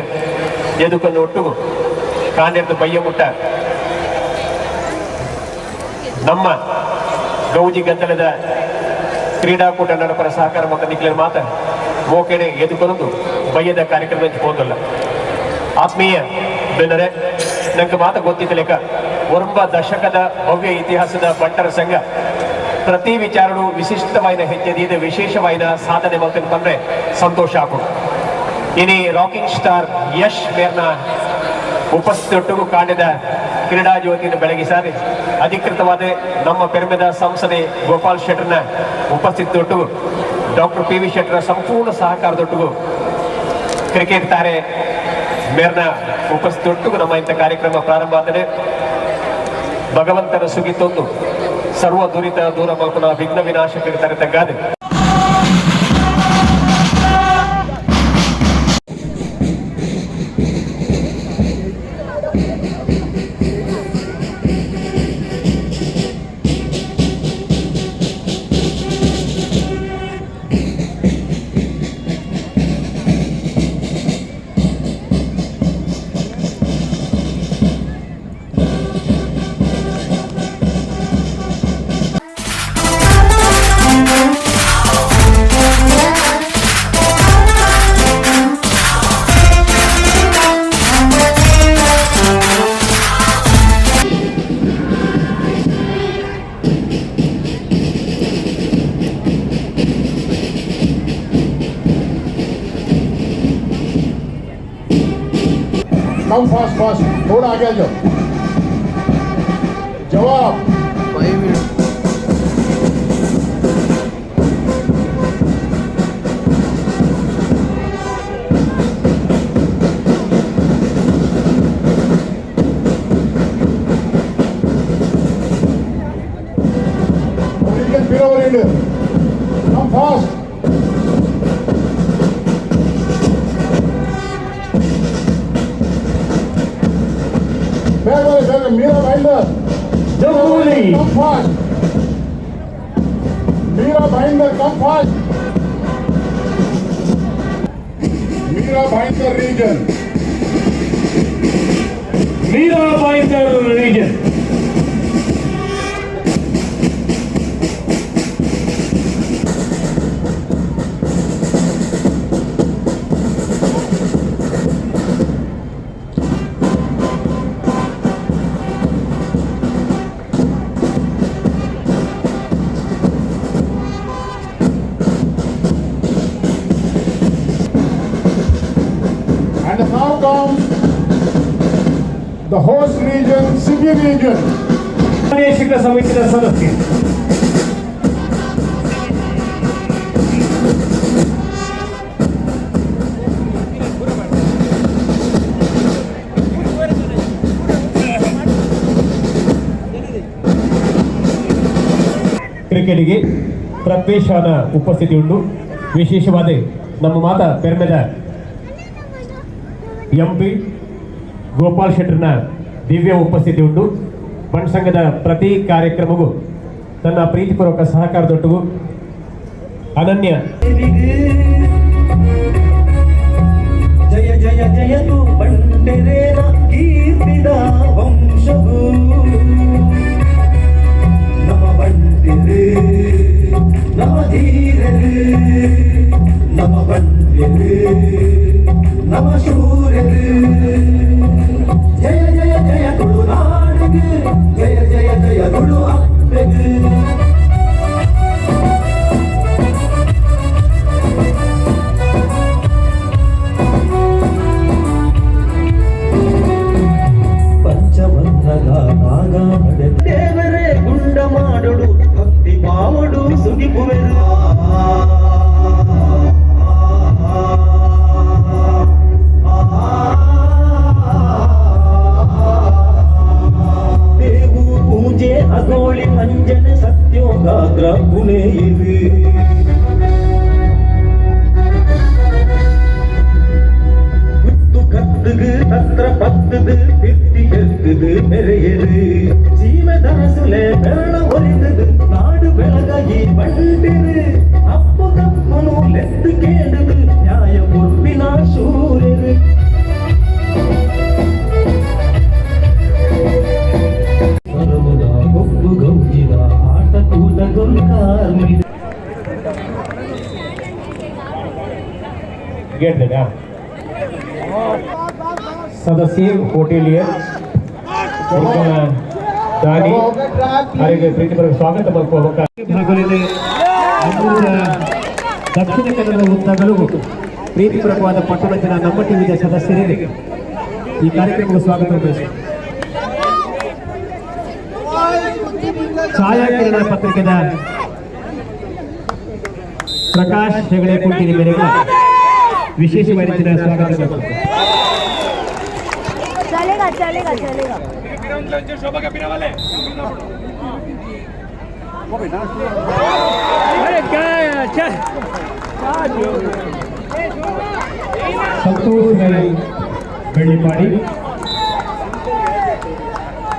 S5: ಎದುಕನ್ನು ಒಟ್ಟುಗು ಕಾಂಡೆರ್ದ ಬಯ್ಯ ಮುಟ್ಟ ನಮ್ಮ ಗೌಜಿ ಗದ್ದಲದ ಕ್ರೀಡಾಕೂಟ ನಡಪರ ಸಹಕಾರ ಮತ್ತು ನಿಖಿಲರ ಮಾತ ಮೋಕೆಡೆ ಎದುಕೊನದು ಬಯ್ಯದ ಕಾರ್ಯಕ್ರಮ ಹೋದಲ್ಲ. ಆತ್ಮೀಯ ಬೆನ್ನರೆ, ನಂಗೆ ಮಾತ ಗೊತ್ತಿದ್ದ ಲೆಕ್ಕ ಒಂಬ ದಶಕದ ಭವ್ಯ ಇತಿಹಾಸದ ಬಂಟರ ಸಂಘ ಪ್ರತಿ ವಿಚಾರನು ವಿಶಿಷ್ಟವಾದ ಹೆಜ್ಜೆ ವಿಶೇಷವಾದ ಸಾಧನೆ ಬಂದ್ರೆ ಸಂತೋಷ ಆಗುದು. ಇನಿ ರಾಕಿಂಗ್ ಸ್ಟಾರ್ ಯಶ್ ಮೇರ್ನ ಉಪಸ್ಥಿತೊಟ್ಟಿಗೂ ಕಾಣಿದ ಕ್ರೀಡಾ ಜ್ಯೋತಿಯನ್ನು ಬೆಳಗಿಸಾರಿ ಅಧಿಕೃತವಾದ ನಮ್ಮ ಪೆರ್ಮೆದ ಸಂಸದೆ ಗೋಪಾಲ್ ಶೆಟ್ಟರ್ನ ಉಪಸ್ಥಿತಿಯೊಟ್ಟಿಗೂ ಡಾಕ್ಟರ್ ಪಿ ವಿ ಶೆಟ್ಟರ ಸಂಪೂರ್ಣ ಸಹಕಾರದೊಟ್ಟಿಗೂ ಕ್ರಿಕೆಟ್ ತಾರೆ ಮೇರ್ನ ಉಪಸ್ಥಿತಿಯೊಟ್ಟಿಗೂ ನಮ್ಮ ಇಂಥ ಕಾರ್ಯಕ್ರಮ ಪ್ರಾರಂಭ ಆದರೆ ಭಗವಂತನ ಸುಗಿತೊಂದು ಸರ್ವ ದುರಿತ ದೂರ ಮಲ್ಪುನ ವಿಘ್ನ ವಿನಾಶಕ ತಾರೆ ತಗ್ಗಾದೆ.
S4: Come fast fast, थोड़ा आगे आ जाओ। जवाब
S1: 5 minute.
S4: Region Pira. Come fast. ಬೇಗ ಬೇಗ, Meera ಭಾಯಿಂದರ್.
S9: Jambuvali.
S4: Come fast. Meera Bhayandar, come fast. Meera Bhayandar region.
S9: Meera Bhayandar region.
S4: And now comes the host region, City region.
S9: ಪ್ರಾದೇಶಿಕ ಸಮಿತಿಯ ಸದಸ್ಯ. ಕ್ರಿಕೆಟಿಗೆ ಪ್ರತ್ಯೇಶಾನ ಉಪಸ್ಥಿತಿ ಉಂಟು. ವಿಶೇಷವಾದ ನಮ್ಮ ಮಾತ ಪೆರ್ಮೆದ ಎಂಪಿ ಗೋಪಾಲ್ ಶೆಟ್ಟರ್ನ ದಿವ್ಯ ಉಪಸ್ಥಿತಿ ಉಂಟು. ಬಂಟ್ ಸಂಘದ ಪ್ರತಿ ಕಾರ್ಯಕ್ರಮವೂ ತನ್ನ ಪ್ರೀತಿಪೂರ್ವಕ ಸಹಕಾರದೊಟ್ಟಿಗೂ ಅನನ್ಯ.
S11: ಜಯ ಜಯ ಜಯತು ಬಂಟೆರೇನ ಕೀರ್ತಿದ ವಂಶವು. ನಮ ಬಂಟೆರು, ನಮ ಧೀರರು, ನಮ ಬಂಟೆರು, ನಮ ಶೂರರು. ಜಯ ಜಯ ಜಯ ತುಳುನಾಡಿಗೆ, ಜಯ ಜಯ ಜಯ ತುಳು ಅಪ್ಪೆಗೆ. ಪಂಚವರ್ಣದ ನಾಗ ನಡೆದ ದೇವರೇ ಗುಂಡ ಮಾಡಡು, ಭಕ್ತಿ ಪಾವಡು ಸುಗಿಪುವೆರು. ದೇವು ಪೂಜೆ ಅಗೋಳಿ ಅಂಜನೆ ಸತ್ಯೋಗಾದ್ರ ಪುಣೆಯಿರು. குத்து கத்துகு தத்திர பத்துது பித்தி எத்துது மெರೆಯரு. ಜೀವದಾಸುಲೆ ಬೆರಳ ಒಲಿದುದು ನಾಡು ಬೆಳಗಾಯಿ ಬಂಡಿರು. ಅಪ್ಪು ತಪ್ಪುನು ಲೆತ್ತು ಕೇಳುದು ನ್ಯಾಯ ಕೊರ್ಪಿನ ಶೂರರು. ಸರಮದ ಗೊಬ್ಬು ಗೌಜಿದ ಆಟ ಕೂಟ ಗೊಲ್ಕಾರ್ಮಿ.
S5: ಗೇಟ್ ಸದಸ್ಯ ಹೋಟೆಲಿಯರ್ ದಾನಿ ಅವರಿಗೆ ಪ್ರೀತಿಪೂರ್ವಕ ಸ್ವಾಗತ ಮಲ್ಪುವ ಭಾಗದಲ್ಲಿ ನಮ್ಮೂರ ದಕ್ಷಿಣ ಕನ್ನಡ ಉದ್ದಗಲೂ ಪ್ರೀತಿಪೂರ್ವಕವಾದ ಪಟ್ಟಣದ ನಮ್ಮ ಟಿವಿಯ ಸದಸ್ಯರಿಗೆ ಈ ಕಾರ್ಯಕ್ರಮಕ್ಕೆ ಸ್ವಾಗತ ಬಯಸುತ್ತೇನೆ. ಛಾಯಾಕಿರಣ ಪತ್ರಿಕೆದ ಪ್ರಕಾಶ್ ಹೆಗಡೆ ಕುಂಟಿನಿ ಮೇರೆಗೆ ವಿಶೇಷವಾಗಿ ರೀತಿಯ ಸ್ವಾಗತ ಬಯಸುತ್ತೇನೆ.
S6: चलेगा, चलेगा, चलेगा.
S7: अरे क्या है?
S5: ಸಂತೋಷ್ ರೈ ಬೆಳ್ಳಿಪಾಡಿ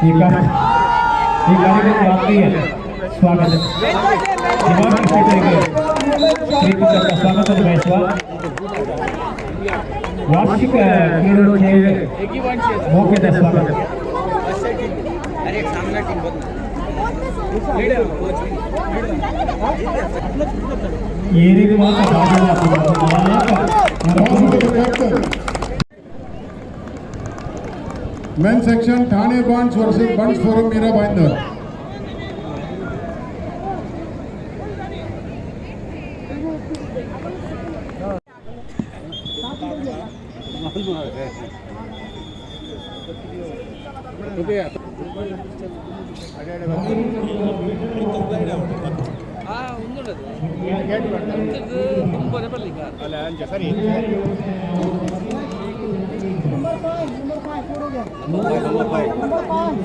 S5: ಈ ಕಾರ್ಯಕ್ರಮಕ್ಕೆ ಆತ್ಮೀಯ ಸ್ವಾಗತ. ದಿವಾಕರ್ ಶೆಟ್ಟರಿಗೆ ಪ್ರೀತಿಪೂರ್ವಕ ಸ್ವಾಗತ ಬಯಸುವ ವಾರ್ಷಿಕ ಕ್ರೀಡೋತ್ಸವ ಮೌಖಿಕ ಸ್ವಾಗತ.
S1: अरे सामना टीम बहुत
S5: ಏರಿಗೆ ಮಾತ್ರ ಭಾಗವಹಿಸುವ.
S4: Men section, Thane Bunts versus Bunts Forum Meera Bhayandar.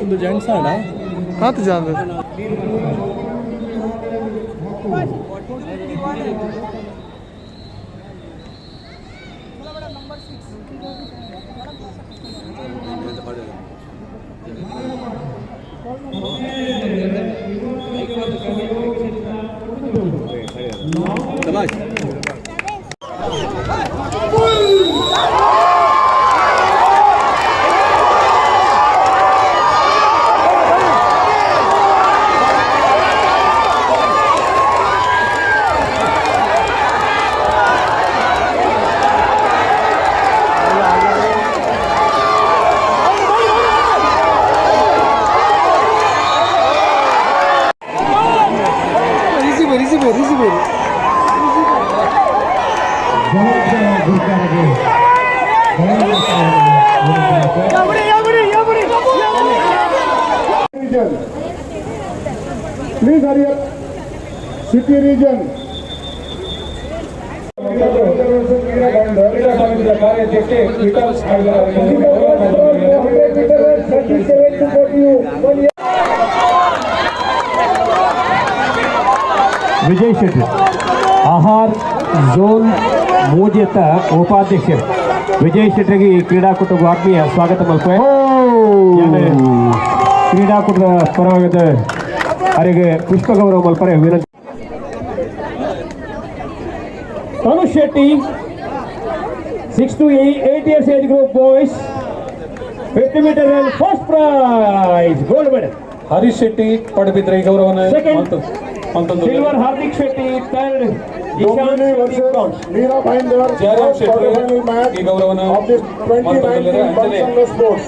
S12: ಒಂದು ಜೆಂಟ್ಸ್ ಆಡ ಆತು ಜಾಗ.
S4: Please hurry up. City region.
S5: Vijay Shetty Ahar zone ಮೂಜೆತ ಉಪಾಧ್ಯಕ್ಷರು ವಿಜಯ್ ಶೆಟ್ಟಿಗೆ ಈ ಕ್ರೀಡಾಕೂಟಕ್ಕೆ ಆತ್ಮೀಯ ಸ್ವಾಗತ ಮಲ್ಪೆ. ಕ್ರೀಡಾಕೂಟದ ಪರವಾದ ಅವರಿಗೆ ಪುಷ್ಪ ಗೌರವ ಮಲ್ಪರೆ ವಿನಂತಿ. Tanush Shetty 6 to 8 years age group boys 50 meter run first prize gold medal.
S7: Harish Shetty Padubidri ಗೌರವನ
S5: second silver Hardik Shetty, third Ishan Shetty bronze.
S4: Meera Bhayandar
S7: Jayaram Shetty
S4: match
S7: ಈ ಗೌರವನ
S4: of this 2019
S7: ಅಂಚನೆ
S4: Bant Sports.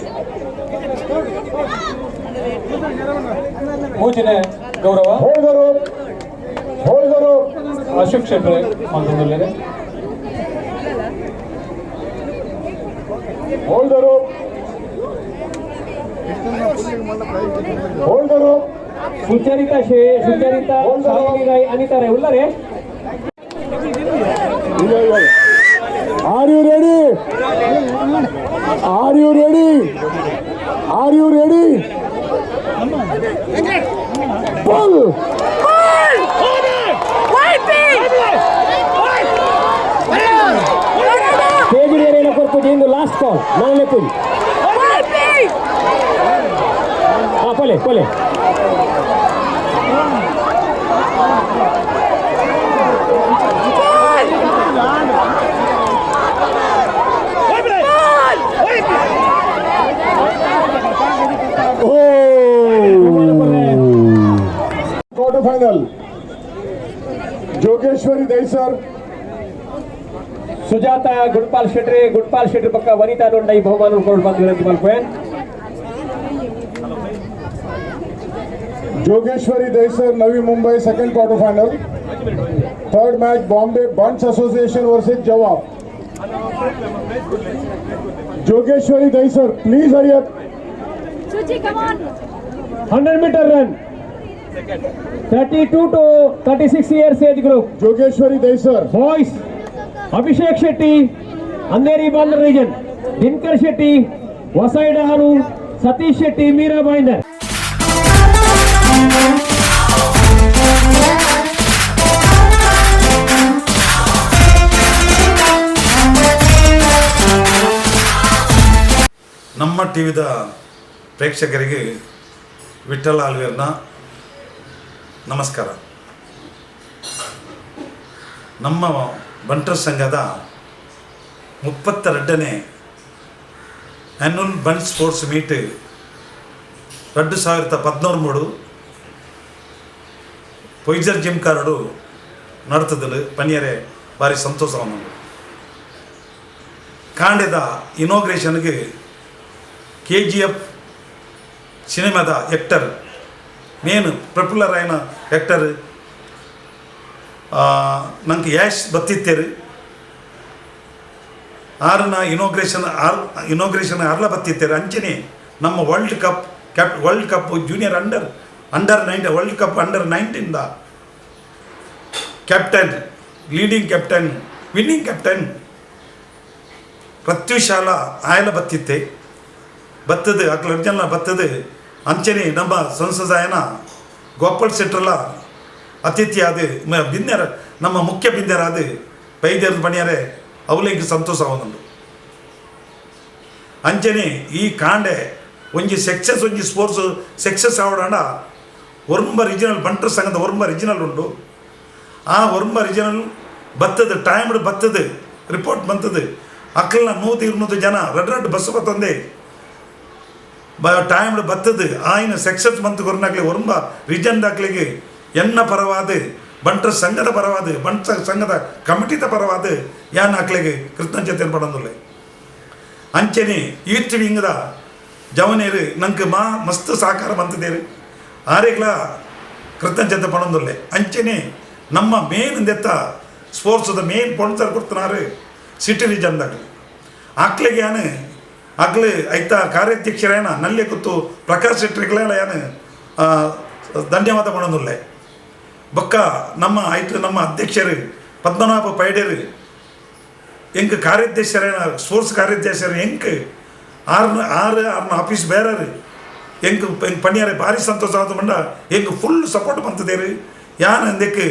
S7: ಮೂಜಿನ ಗೌರವ
S4: Hold the rope. Hold the rope.
S7: Ashok Shetty ಮಂತೊಂದುಲ್ಲೆರ್.
S4: Hold the rope. Hold the rope.
S5: Sucharita Sucharita Shalini Rai Anita Rai ಉಲ್ಲರೆ.
S4: Are you ready? Are you ready? Are you ready? Pull!
S5: ತೇಜಿಡಿಯರೇನ ಕೊರ್ಪುಜಿ ಇಂದು last call ನಾಳೆ ಪುರಿ. ಹಾ ಪೊಲೆ ಪೊಲೆ.
S4: Quarter final. Jogeshwari Dahisar,
S5: Sujata Gudpal Shetty, Gudpal Shetty ಪಕ್ಕ ವನಿತಾ ನೋಂಡ ಈ ಬಹುಮಾನ ಕೊಡು ಬಂದು ವಿನಂತಿ ಮಲ್ಪೆ.
S4: Jogeshwari Dahisar, Navi Mumbai, second quarter final. Third match Bombay Bunts Association versus Jawab. Jogeshwari Dahisar, please hurry up.
S6: Suchi, come on.
S5: 100 meter run 32 to 36 years age group.
S4: Jogeshwari Dahisar
S5: boys Abhishek Shetty Andheri Bandra region, Dinakar Shetty Vasai Dahanu, Satish Shetty Mira Bhayandar.
S13: ನಮ್ಮ ಟಿವಿದ ಪ್ರೇಕ್ಷಕರಿಗೆ ವಿಠ್ಠಲ ಆಳ್ವೇರ್ನ ನಮಸ್ಕಾರ. ನಮ್ಮ ಬಂಟರ ಸಂಘದ 32ನೇ annual Bunt sports meet 2013 Poisar gym card ನಡ್ತದಲು ಪನಿಯರೆ ಭಾರಿ ಸಂತೋಷ. ಕಾಂಡೆದ ಇನಾಗ್ರೇಷನ್ಗೆ KGF ಸಿನಿಮಾದ actor main ಪ್ರಫುಲ್ಲರ್ ಆಯ್ನ actor ನಂಗೆ ಯಾಶ್ ಬತ್ತಿತ್ತೇರು ಆರನ ಇನಾಗ್ರೇಷನ್ ಆರ್ ಇನಾಗ್ರೇಷನ್ ಅರ್ಲ ಬತ್ತಿತ್ತೇರು. ಅಂಚನೆ ನಮ್ಮ world cup World cup junior under under 9 world cup under 19 the captain, leading captain, winning captain ಪ್ರತ್ಯುಶಾಲ ಆಯಲ ಬತ್ತಿತ್ತೆ ಬತ್ತದು ಅಕ್ಲ ಜನ ಬತ್ತದು. ಅಂಚನೆ ನಮ್ಮ ಸಂಸದಾಯನ ಗೋಪಾಲ್ ಶೆಟ್ಟರ್ಲ ಅತಿಥಿಯಾದ ಬಿನ್ನೆರ ನಮ್ಮ ಮುಖ್ಯ ಬಿನ್ನೆರಾದ ಬೈದ್ಯರ ಬಣಿಯರೆ ಅವಲಿಗೆ ಸಂತೋಷ ಆವೊಂದುಂಡು. ಅಂಚನೆ ಈ ಕಾಂಡೆ ಒಂಜಿ ಸಕ್ಸಸ್ ಒಂಜಿ ಸ್ಪೋರ್ಟ್ಸ್ ಸಕ್ಸಸ್ ಆವಡಾಂಡ ಒರ್ಂಬ ರೀಜನಲ್ ಬಂಟರ್ ಸಂಘದ ಒರ್ಂಬ ರೀಜನಲ್ ಉಂಡು. ಆ ಒರ್ಂಬ ರೀಜನಲ್ ಬತ್ತದ ಟೈಮ್ಡ್ ಬತ್ತದು ರಿಪೋರ್ಟ್ ಬಂತದು. ಅಕ್ಕಲ್ನ 100-200 ಜನ ರಡ್ ರಡ್ ಬಸ್ ಬತ್ತಂದೆ ಟೈಮ್ಡ್ ಬತ್ತದು. ಆಯ್ನ ಸಕ್ಸಸ್ ಬಂತು ಕೊರ್ನಾಗ್ಲಿ ಒರ್ಂಬ ರೀಜನ್ ದಾಕ್ಲಿಗೆ ಎನ್ನ ಪರವಾದ ಬಂಟರ ಸಂಘದ ಪರವಾದ ಬಂಟರ ಸಂಘದ ಕಮಿಟಿದ ಪರವಾದ ಯಾನ್ ಅಕ್ಲೆಗೆ ಕೃತಜ್ಞತೆ ಪಡೊಂದುಲ್ಲೆ. ಅಂಚನೆ ಯೂತ್ ವಿಂಗ್ದ ಜವನೇರು ನಂಗೆ ಮಾ ಮಸ್ತ್ ಸಹಕಾರ ಬಂತದೇರು ಆರೆಗ್ಲ ಕೃತಜ್ಞತೆ ಪಡೊಂದುಲ್ಲೆ. ಅಂಚನೆ ನಮ್ಮ ಮೇನ್ ದೆತ್ತ ಸ್ಪೋರ್ಟ್ಸ್ದ ಮೇನ್ ಸ್ಪಾನ್ಸರ್ ಕೊಡ್ತನಾರು ಸಿಟಿ ರೀಜನ್ದಾಗಲಿ ಅಕ್ಲೆಗೆ ಯಾನು ಅಕ್ಲು ಐತ ಕಾರ್ಯಾಧ್ಯಕ್ಷರೇನ ನಲ್ಲೆ ಕೂತು ಪ್ರಕಾಶ್ ಶೆಟ್ಟರ್ಗಳೆಲ್ಲ ಯಾನು ಧನ್ಯವಾದ ಪಡೊಂದುಲ್ಲೆ. ಬೊಕ್ಕ ನಮ್ಮ ಐತ ನಮ್ಮ ಅಧ್ಯಕ್ಷರು ಪದ್ಮನಾಭ ಪೈಡೇರು ಎಂಕ್ ಕಾರ್ಯಾಧ್ಯಕ್ಷರೇನ ಸ್ಪೋರ್ಟ್ಸ್ ಕಾರ್ಯಾಧ್ಯಕ್ಷರು ಎಂಕ್ ಆರ್ನ ಆರು ಆರ್ನ ಆಫೀಸ್ ಬೇರರು ಎಂಕ್ ಎಂಕ್ ಪಣಿಯಾರೆ ಭಾರಿ ಸಂತೋಷ ಆದ ಮಂಡ ಎಂಕ್ ಫುಲ್ ಸಪೋರ್ಟ್ ಬಂತದೇರು. ಯಾನ್ ಇಂದಕ್ಕೆ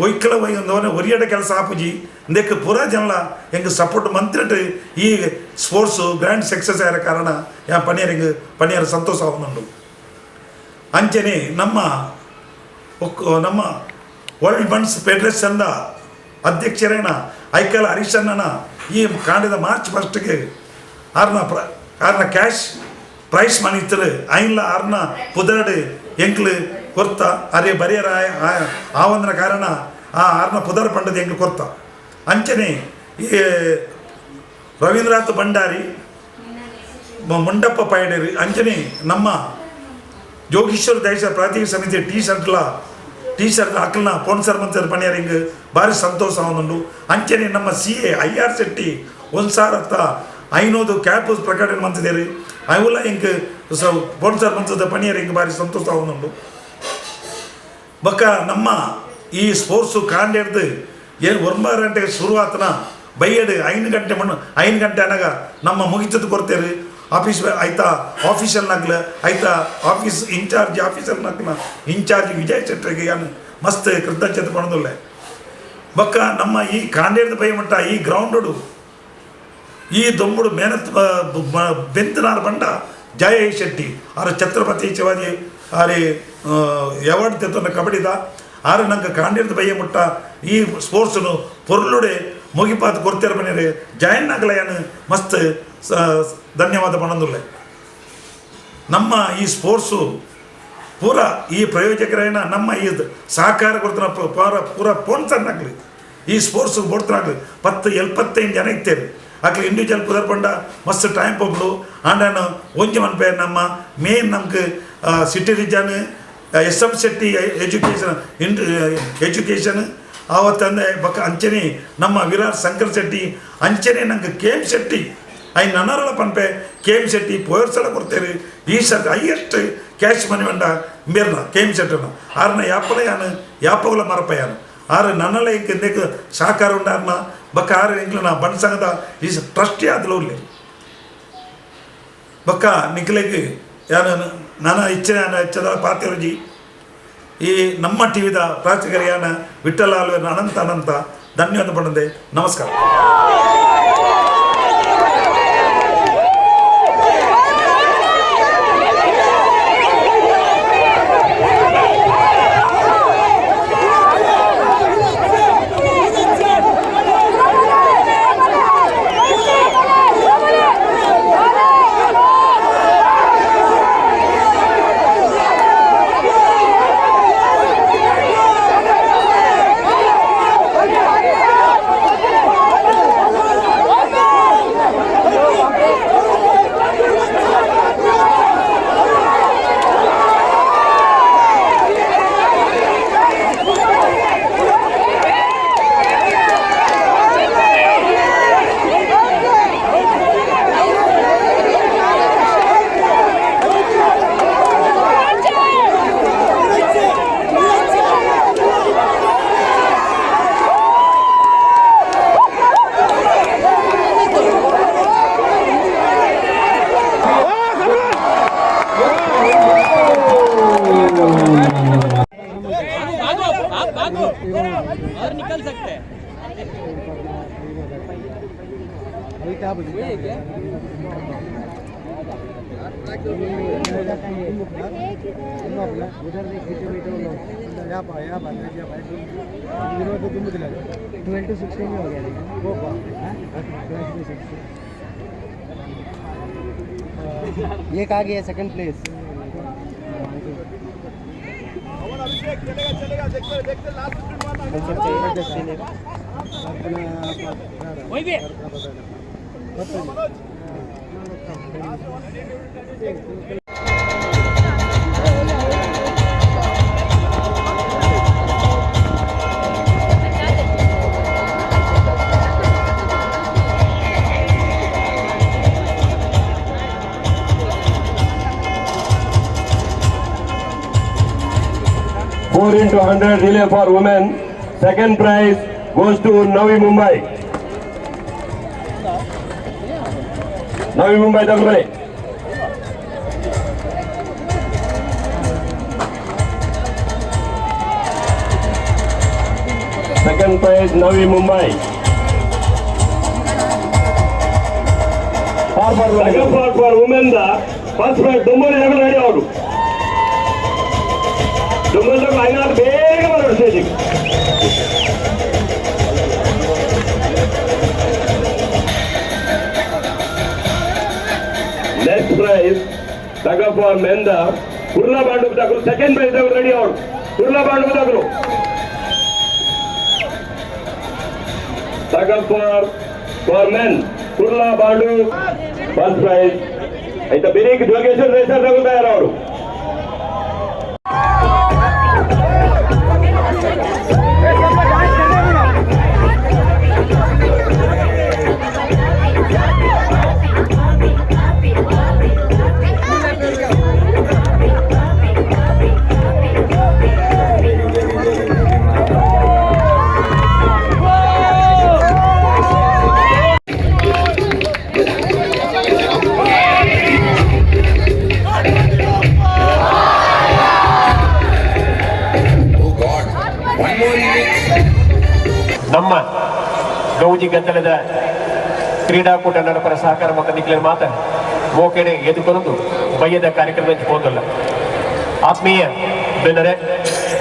S13: ಒಯ್ಕಲ ಒಯ್ಯಂದವನೆ ಒರಿಯಡ ಕೆಲಸ ಆಪುಜಿ ಇಂದಕ್ಕೆ ಪೂರಾ ಜನಲ ಎಂಕ್ ಸಪೋರ್ಟ್ ಮಂತ್ರಿಟ್ಟು ಈ ಸ್ಪೋರ್ಟ್ಸು ಗ್ರ್ಯಾಂಡ್ ಸಕ್ಸಸ್ ಆದ ಕಾರಣ ಯಾ ಪಣಿಯಾರ ಎಂಕ್ ಪಣಿಯಾರ ಸಂತೋಷ ಆವೊಂದುಂಡು. ಅಂಚನೆ ನಮ್ಮ ನಮ್ಮ ವರ್ಲ್ಡ್ ಬಂಟ್ಸ್ ಫೆಡರೇಷನ್ದ ಅಧ್ಯಕ್ಷರೇನ ಐಕಲ್ ಹರೀಶಣ್ಣನ ಈ ಕಾಂಡದ ಮಾರ್ಚ್ 1ಗೆ ಆರ್ನ ಆರ್ನ ಕ್ಯಾಶ್ ಪ್ರೈಸ್ ಮನಿತ್ತರು ಐನ್ಲ ಆರ್ನ ಪುದರ್ಡು ಎಂಕ್ಲು ಕೊರ್ತ ಅರೆ ಬರಿಯರ ಆವಂದನ ಕಾರಣ ಆ ಆರ್ನ ಪುದರ್ ಪಂಡದ ಎಂಕ್ಲು ಕೊರ್ತ. ಅಂಚನೆ ಈ ರವೀಂದ್ರನಾಥ್ ಭಂಡಾರಿ ಮುಂಡಪ್ಪ ಪೈಡೇರಿ ಅಂಚನೆ ನಮ್ಮ ಜೋಗೀಶ್ವರ ದೇಶ ಪ್ರಾದೇಶಿಕ ಸಮಿತಿ ಟೀ ಶರ್ಟ್ಲ ಟೀ ಶರ್ಟ್ ಅಕ್ಕಲ್ನ ಸ್ಪಾನ್ಸರ್ ಮಂತ್ರಿ ಪಣಿಯಾರ ಹಿಂಗೆ ಭಾರಿ ಸಂತೋಷ ಆವೊಂದುಂಡು. ಅಂಚನೆ ನಮ್ಮ CA IR Shetty 1500 cap ಪ್ರಕಟಣೆ ಮಂತಿದ್ದೇರು ಅವುಲ ಹಿಂಗೆ ಸ್ಪಾನ್ಸರ್ ಮಂತದ ಪಣಿಯಾರ ಹಿಂಗೆ ಭಾರಿ ಸಂತೋಷ ಆವೊಂದುಂಡು. ಬೊಕ್ಕ ನಮ್ಮ ಈ ಸ್ಪೋರ್ಟ್ಸು ಕಾಂಡೆಡ್ದು ಏನು 9 ಗಂಟೆಗೆ ಶುರುವಾತನ ಬೈಯಡು 5 ಗಂಟೆ ಮಣ್ಣು 5 ಗಂಟೆ ಅನಾಗ ನಮ್ಮ ಮುಗಿತದ್ದು ಕೊಡ್ತೇವೆ. ಆಫೀಸ್ ಆಯ್ತಾ ಆಫೀಸರ್ನಾಗ್ಲ ಆಯ್ತಾ ಆಫೀಸ್ ಇನ್ಚಾರ್ಜ್ ಆಫೀಸರ್ನಾಗ್ಲ ಇನ್ಚಾರ್ಜ್ ವಿಜಯ್ ಶೆಟ್ಟರಿಗೆ ಯಾನು ಮಸ್ತ್ ಕೃತಜ್ಞತೆ ಪಡೊಂದುಲ್ಲೆ. ಬೊಕ್ಕ ನಮ್ಮ ಈ ಕಾಂಡೇರ್ದ ಪೈ ಮಟ್ಟ ಈ ಗ್ರೌಂಡು ಈ ದೊಂಬುಡು ಮೇನತ್ ಬೆಂತನಾರ್ ಬಂಡ ಜಯ ಶೆಟ್ಟಿ ಆರು ಛತ್ರಪತಿ ಶಿವಾಜಿ ಆರೆ ಅವಾರ್ಡ್ ತೆತ್ತೊಂಡ ಕಬಡ್ಡಿದ ಆರು ನಂಗೆ ಕಾಂಡೇರ್ದ ಬಯ್ಯ ಮುಟ್ಟ ಈ ಸ್ಪೋರ್ಟ್ಸ್ನು ಪೊರ್ಲುಡೆ ಮುಗಿಪಾತ್ ಕೊಡ್ತೇರ ಬನ್ನಿರಿ ಜಾಯಿನ್ ಆಗಲ ಯಾನು ಮಸ್ತ್ ಧನ್ಯವಾದ ಪಡೊಂದುಲ್ಲೆ. ನಮ್ಮ ಈ ಸ್ಪೋರ್ಟ್ಸು ಪೂರ ಈ ಪ್ರಯೋಜಕರೇನ ನಮ್ಮ ಈ ಸಹಕಾರ ಕೊಡ್ತಾನ ಪೂರ ಪೂರ ಸ್ಪಾನ್ಸರ್ನಾಗಲಿ ಈ ಸ್ಪೋರ್ಟ್ಸ್ ಬೋಡ್ತಾನಾಗಲಿ 10-75 ಜನ ಇತ್ತೇವೆ. ಅಕ್ಲೆ ಇಂಡಿವಿಜುವಲ್ ಪುದರ್ ಪಂಡ ಮಸ್ತ್ ಟೈಮ್ ಪೋಪುಂಡು. ಆಂಡ ಒಂಜಿ ಮನ್ಪೆ ನಮ್ಮ ಮೇನ್ ನಮ್ಗೆ city region S M Shetty education education ಆವತ್ತಂದೆ ಬೊಕ್ಕ ಅಂಚನೆ ನಮ್ಮ ವಿರಾಟ್ ಶಂಕರ್ ಶೆಟ್ಟಿ ಅಂಚನೆ ನಂಗೆ ಕೆ ಎಂ ಶೆಟ್ಟಿ I ನನ್ನರಲ ಪನ್ಪೆ ಕೆ ಎಂ ಶೆಟ್ಟಿ ಪೋಯರ್ಸಲ ಕೊಡ್ತೇವೆ. ಈ ಸರ್ತಿ ಹೈಯೆಸ್ಟ್ ಕ್ಯಾಶ್ ಮನಿ ವಂಡ ಮೇರ್ನ ಕೆ ಎಂ ಶೆಟ್ಟನ ಆರ್ನ ಯಾಪಲ ಯಾನು ಯಾಪಗಲ ಮರಪ ಯಾನು ಆರು ನನ್ನಲ ಇಂಕ್ ಇಂದೆಕ್ ಸಹಕಾರ ಉಂಡಾರ್ನ ಬೊಕ್ಕ ಆರು ಎಂಕ್ಲ ನಾ ಬಂಟ್ ಸಂಘದ ಈ ಟ್ರಸ್ಟಿ ಆದ್ಲ ಉಲ್ಲೆ. ಬೊಕ್ಕ ನಿಕ್ಲೆಗ್ ಯಾನು ನನ್ನ ಇಚ್ಛೆ ಯಾನು ಹೆಚ್ಚದ ಪಾತಿರುಜಿ ಈ ನಮ್ಮ ಟಿವಿದ ಪ್ರಾಚಕರಿಯಾನ ವಿಠ್ಠಲ ಆಳ್ವೆರ್ನ ಅನಂತ ಅನಂತ ಧನ್ಯವಾದ ಪಡಂದೆ. ನಮಸ್ಕಾರ.
S12: ये कहा गया सेकंड प्लेस।
S10: चलेगा चलेगा, देखते देखते last.
S8: 4 into 100 relay for women. Second prize goes to Navi Mumbai. Navi Mumbai Dangre. Second prize Navi Mumbai. Second prize for women the first prize Dombali Dangre ready avadu. Dombali Dangre ಬೇಗ ಬರೋದು ಸ್ಟೇಜಿಗೆ. Next prize tug for men the Kurla Bhandup Daklu second prize ready avadu. Kurla Bhandup Daklu tug for men Kurla Bhandup first prize. అయితే బిరీక్ Jogeshwar racer దగ్గర తయారవడు.
S5: ನಮ್ಮ ಗೌಜಿ ಗದ್ದಲದ ಕ್ರೀಡಾಕೂಟ ನಡಪರ ಸಹಕಾರ ಮತ್ತು ನಿಖಿಲ ಮಾತ ಮೋಕೆಡೆ ಎದುಕೊನದು ಬಯ್ಯದ ಕಾರ್ಯಕ್ರಮ ಹೋದಲ್ಲ. ಆತ್ಮೀಯ ಬೆನ್ನರೆ,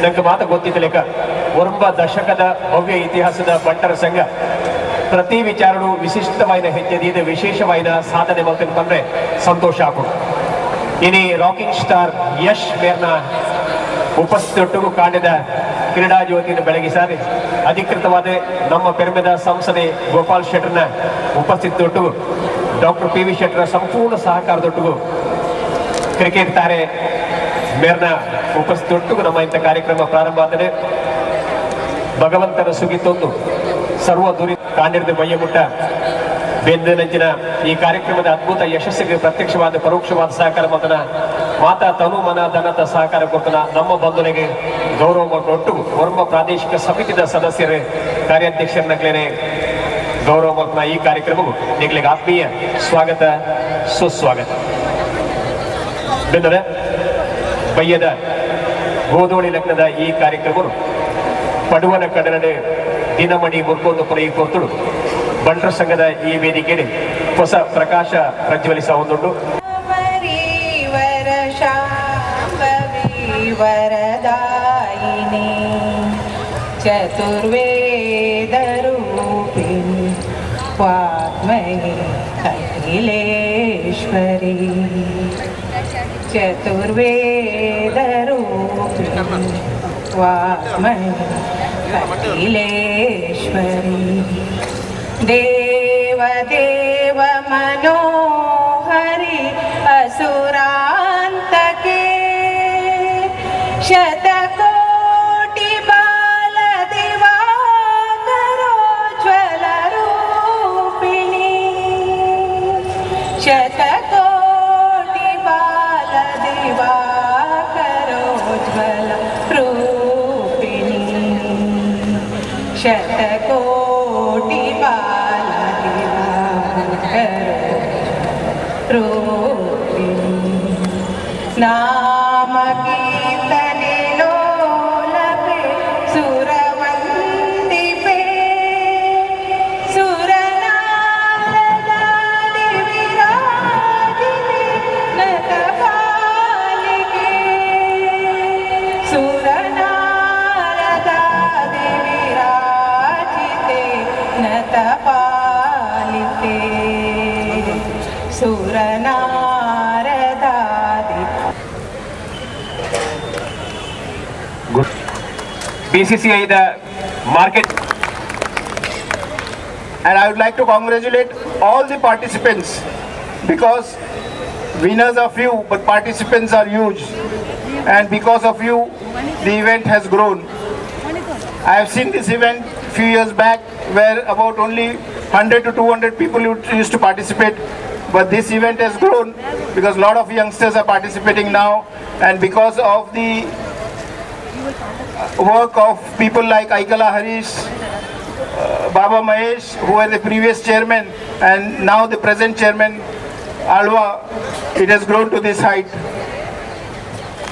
S5: ನಂಗೆ ಮಾತ ಗೊತ್ತಿದ್ದ ಲೆಕ್ಕ ಒರಂಬ ದಶಕದ ಭವ್ಯ ಇತಿಹಾಸದ ಬಂಟರ ಸಂಘ ಪ್ರತಿ ವಿಚಾರನು ವಿಶಿಷ್ಟವಾದ ಹೆಜ್ಜೆ ವಿಶೇಷವಾದ ಸಾಧನೆ ಬಂದ್ರೆ ಸಂತೋಷ ಆಗೋದು. ಇನಿ ರಾಕಿಂಗ್ ಸ್ಟಾರ್ ಯಶ್ ಮೇರ್ನ ಉಪಸ್ಥಿತೊಟ್ಟಿಗೂ ಕಾಣಿದ ಕ್ರೀಡಾ ಜ್ಯೋತಿಯನ್ನು ಬೆಳಗಿಸಾರಿ ಅಧಿಕೃತವಾದ ನಮ್ಮ ಪೆರ್ಮೆದ ಸಂಸದೆ ಗೋಪಾಲ್ ಶೆಟ್ಟರ್ನ ಉಪಸ್ಥಿತೊಟ್ಟಿಗೂ ಡಾಕ್ಟರ್ ಪಿ ವಿ ಶೆಟ್ಟರ ಸಂಪೂರ್ಣ ಸಹಕಾರದೊಟ್ಟಿಗೂ ಕ್ರಿಕೆಟ್ ತಾರೆ ಮೇರ್ನ ಉಪಸ್ಥಿತೊಟ್ಟಿಗೂ ನಮ್ಮ ಇಂಥ ಕಾರ್ಯಕ್ರಮ ಪ್ರಾರಂಭ ಆದರೆ ಭಗವಂತನ ಸುಗಿತೊಂದು ಸರ್ವ ದುರಿ ಕಾಂಡಿರದ ಮಯ್ಯಮುಟ್ಟ ಬೆಂದನಂಚಿನ ಈ ಕಾರ್ಯಕ್ರಮದ ಅದ್ಭುತ ಯಶಸ್ಸಿಗೆ ಪ್ರತ್ಯಕ್ಷವಾದ ಪರೋಕ್ಷವಾದ ಸಹಕಾರ ಮತನ ಮಾತಾ ತನು ಮನ ಧನದ ಸಹಕಾರ ಕೊಡ್ತನ ನಮ್ಮ ಬಂಧುನಿಗೆ ಗೌರವ ಕೊಟ್ಟು ವರ್ಮ ಪ್ರಾದೇಶಿಕ ಸಮಿತಿದ ಸದಸ್ಯರೇ ಕಾರ್ಯಾಧ್ಯಕ್ಷರನ್ನಕ್ಲೇನೆ ಗೌರವ ಮಾಡ್ತನ ಈ ಕಾರ್ಯಕ್ರಮವು ನಿಗಳಿಗೆ ಆತ್ಮೀಯ ಸ್ವಾಗತ ಸುಸ್ವಾಗತ. ಬೆಂದರೆ ಬಯ್ಯದ ಗೋಧೋಳಿ ಲಗ್ನದ ಈ ಕಾರ್ಯಕ್ರಮವು ಪಡುವನ ಕಡಲಡೆ ದಿನಮಣಿ ಮುರ್ಕೊಂಡು ಪುರ ಈ ಕೊರ್ತುಡು ಬಂಟರ ಸಂಘದ ಈ ವೇದಿಕೆಯಲ್ಲಿ ಹೊಸ ಪ್ರಕಾಶ ಪ್ರಜ್ವಲಿಸ ಒಂದುಂಟು.
S14: ವರದಾಯಿನಿ ಚತುರ್ವೇದ ರೂಪಿಣಿ ವಾಗ್ಮಯಿ ಅಖಿಲೇಶ್ವರಿ ಚತುರ್ವೇದ ರೂಪಿಣಿ ವಾಗ್ಮಯಿ ಅಖಿಲೇಶ್ವರಿ ದೇವ ದೇವ ಮನೋಹರಿ ಅಸುರಾಂತಕೆ ಶತಕೋಟಿ ಬಾಲ ದಿವಾಕರೋಜ್ವಲ ರೂಪಿಣಿ ಶತಕೋಟಿ ಬಾಲ ದಿವಾಕರೋಜ್ವಲ ರೂಪಿಣಿ ಶತಕೋಟಿ ಬಾಲ ದಿವಾಕರೋ ರೂಪಿಣಿ ನಾಮ ಕೀರ್ತನೆ ಲೋಲಪೆ ಸುರವಂದಿಪೆ ಸುರನಾರದ ಸುರನಾರದಾದಿ.
S5: ಬಿಸಿಸಿಐದ market.
S10: And I would like to congratulate all the participants because winners are few but participants are huge, and because of you the event has grown. I have seen this event few years back where about only 100 to 200 people used to participate, but this event has grown because a lot of youngsters are participating now, and because of the work of people like Aikala Harish, Baba Mahesh, who were the previous chairman, and now the present chairman, Alva, it has grown to this height.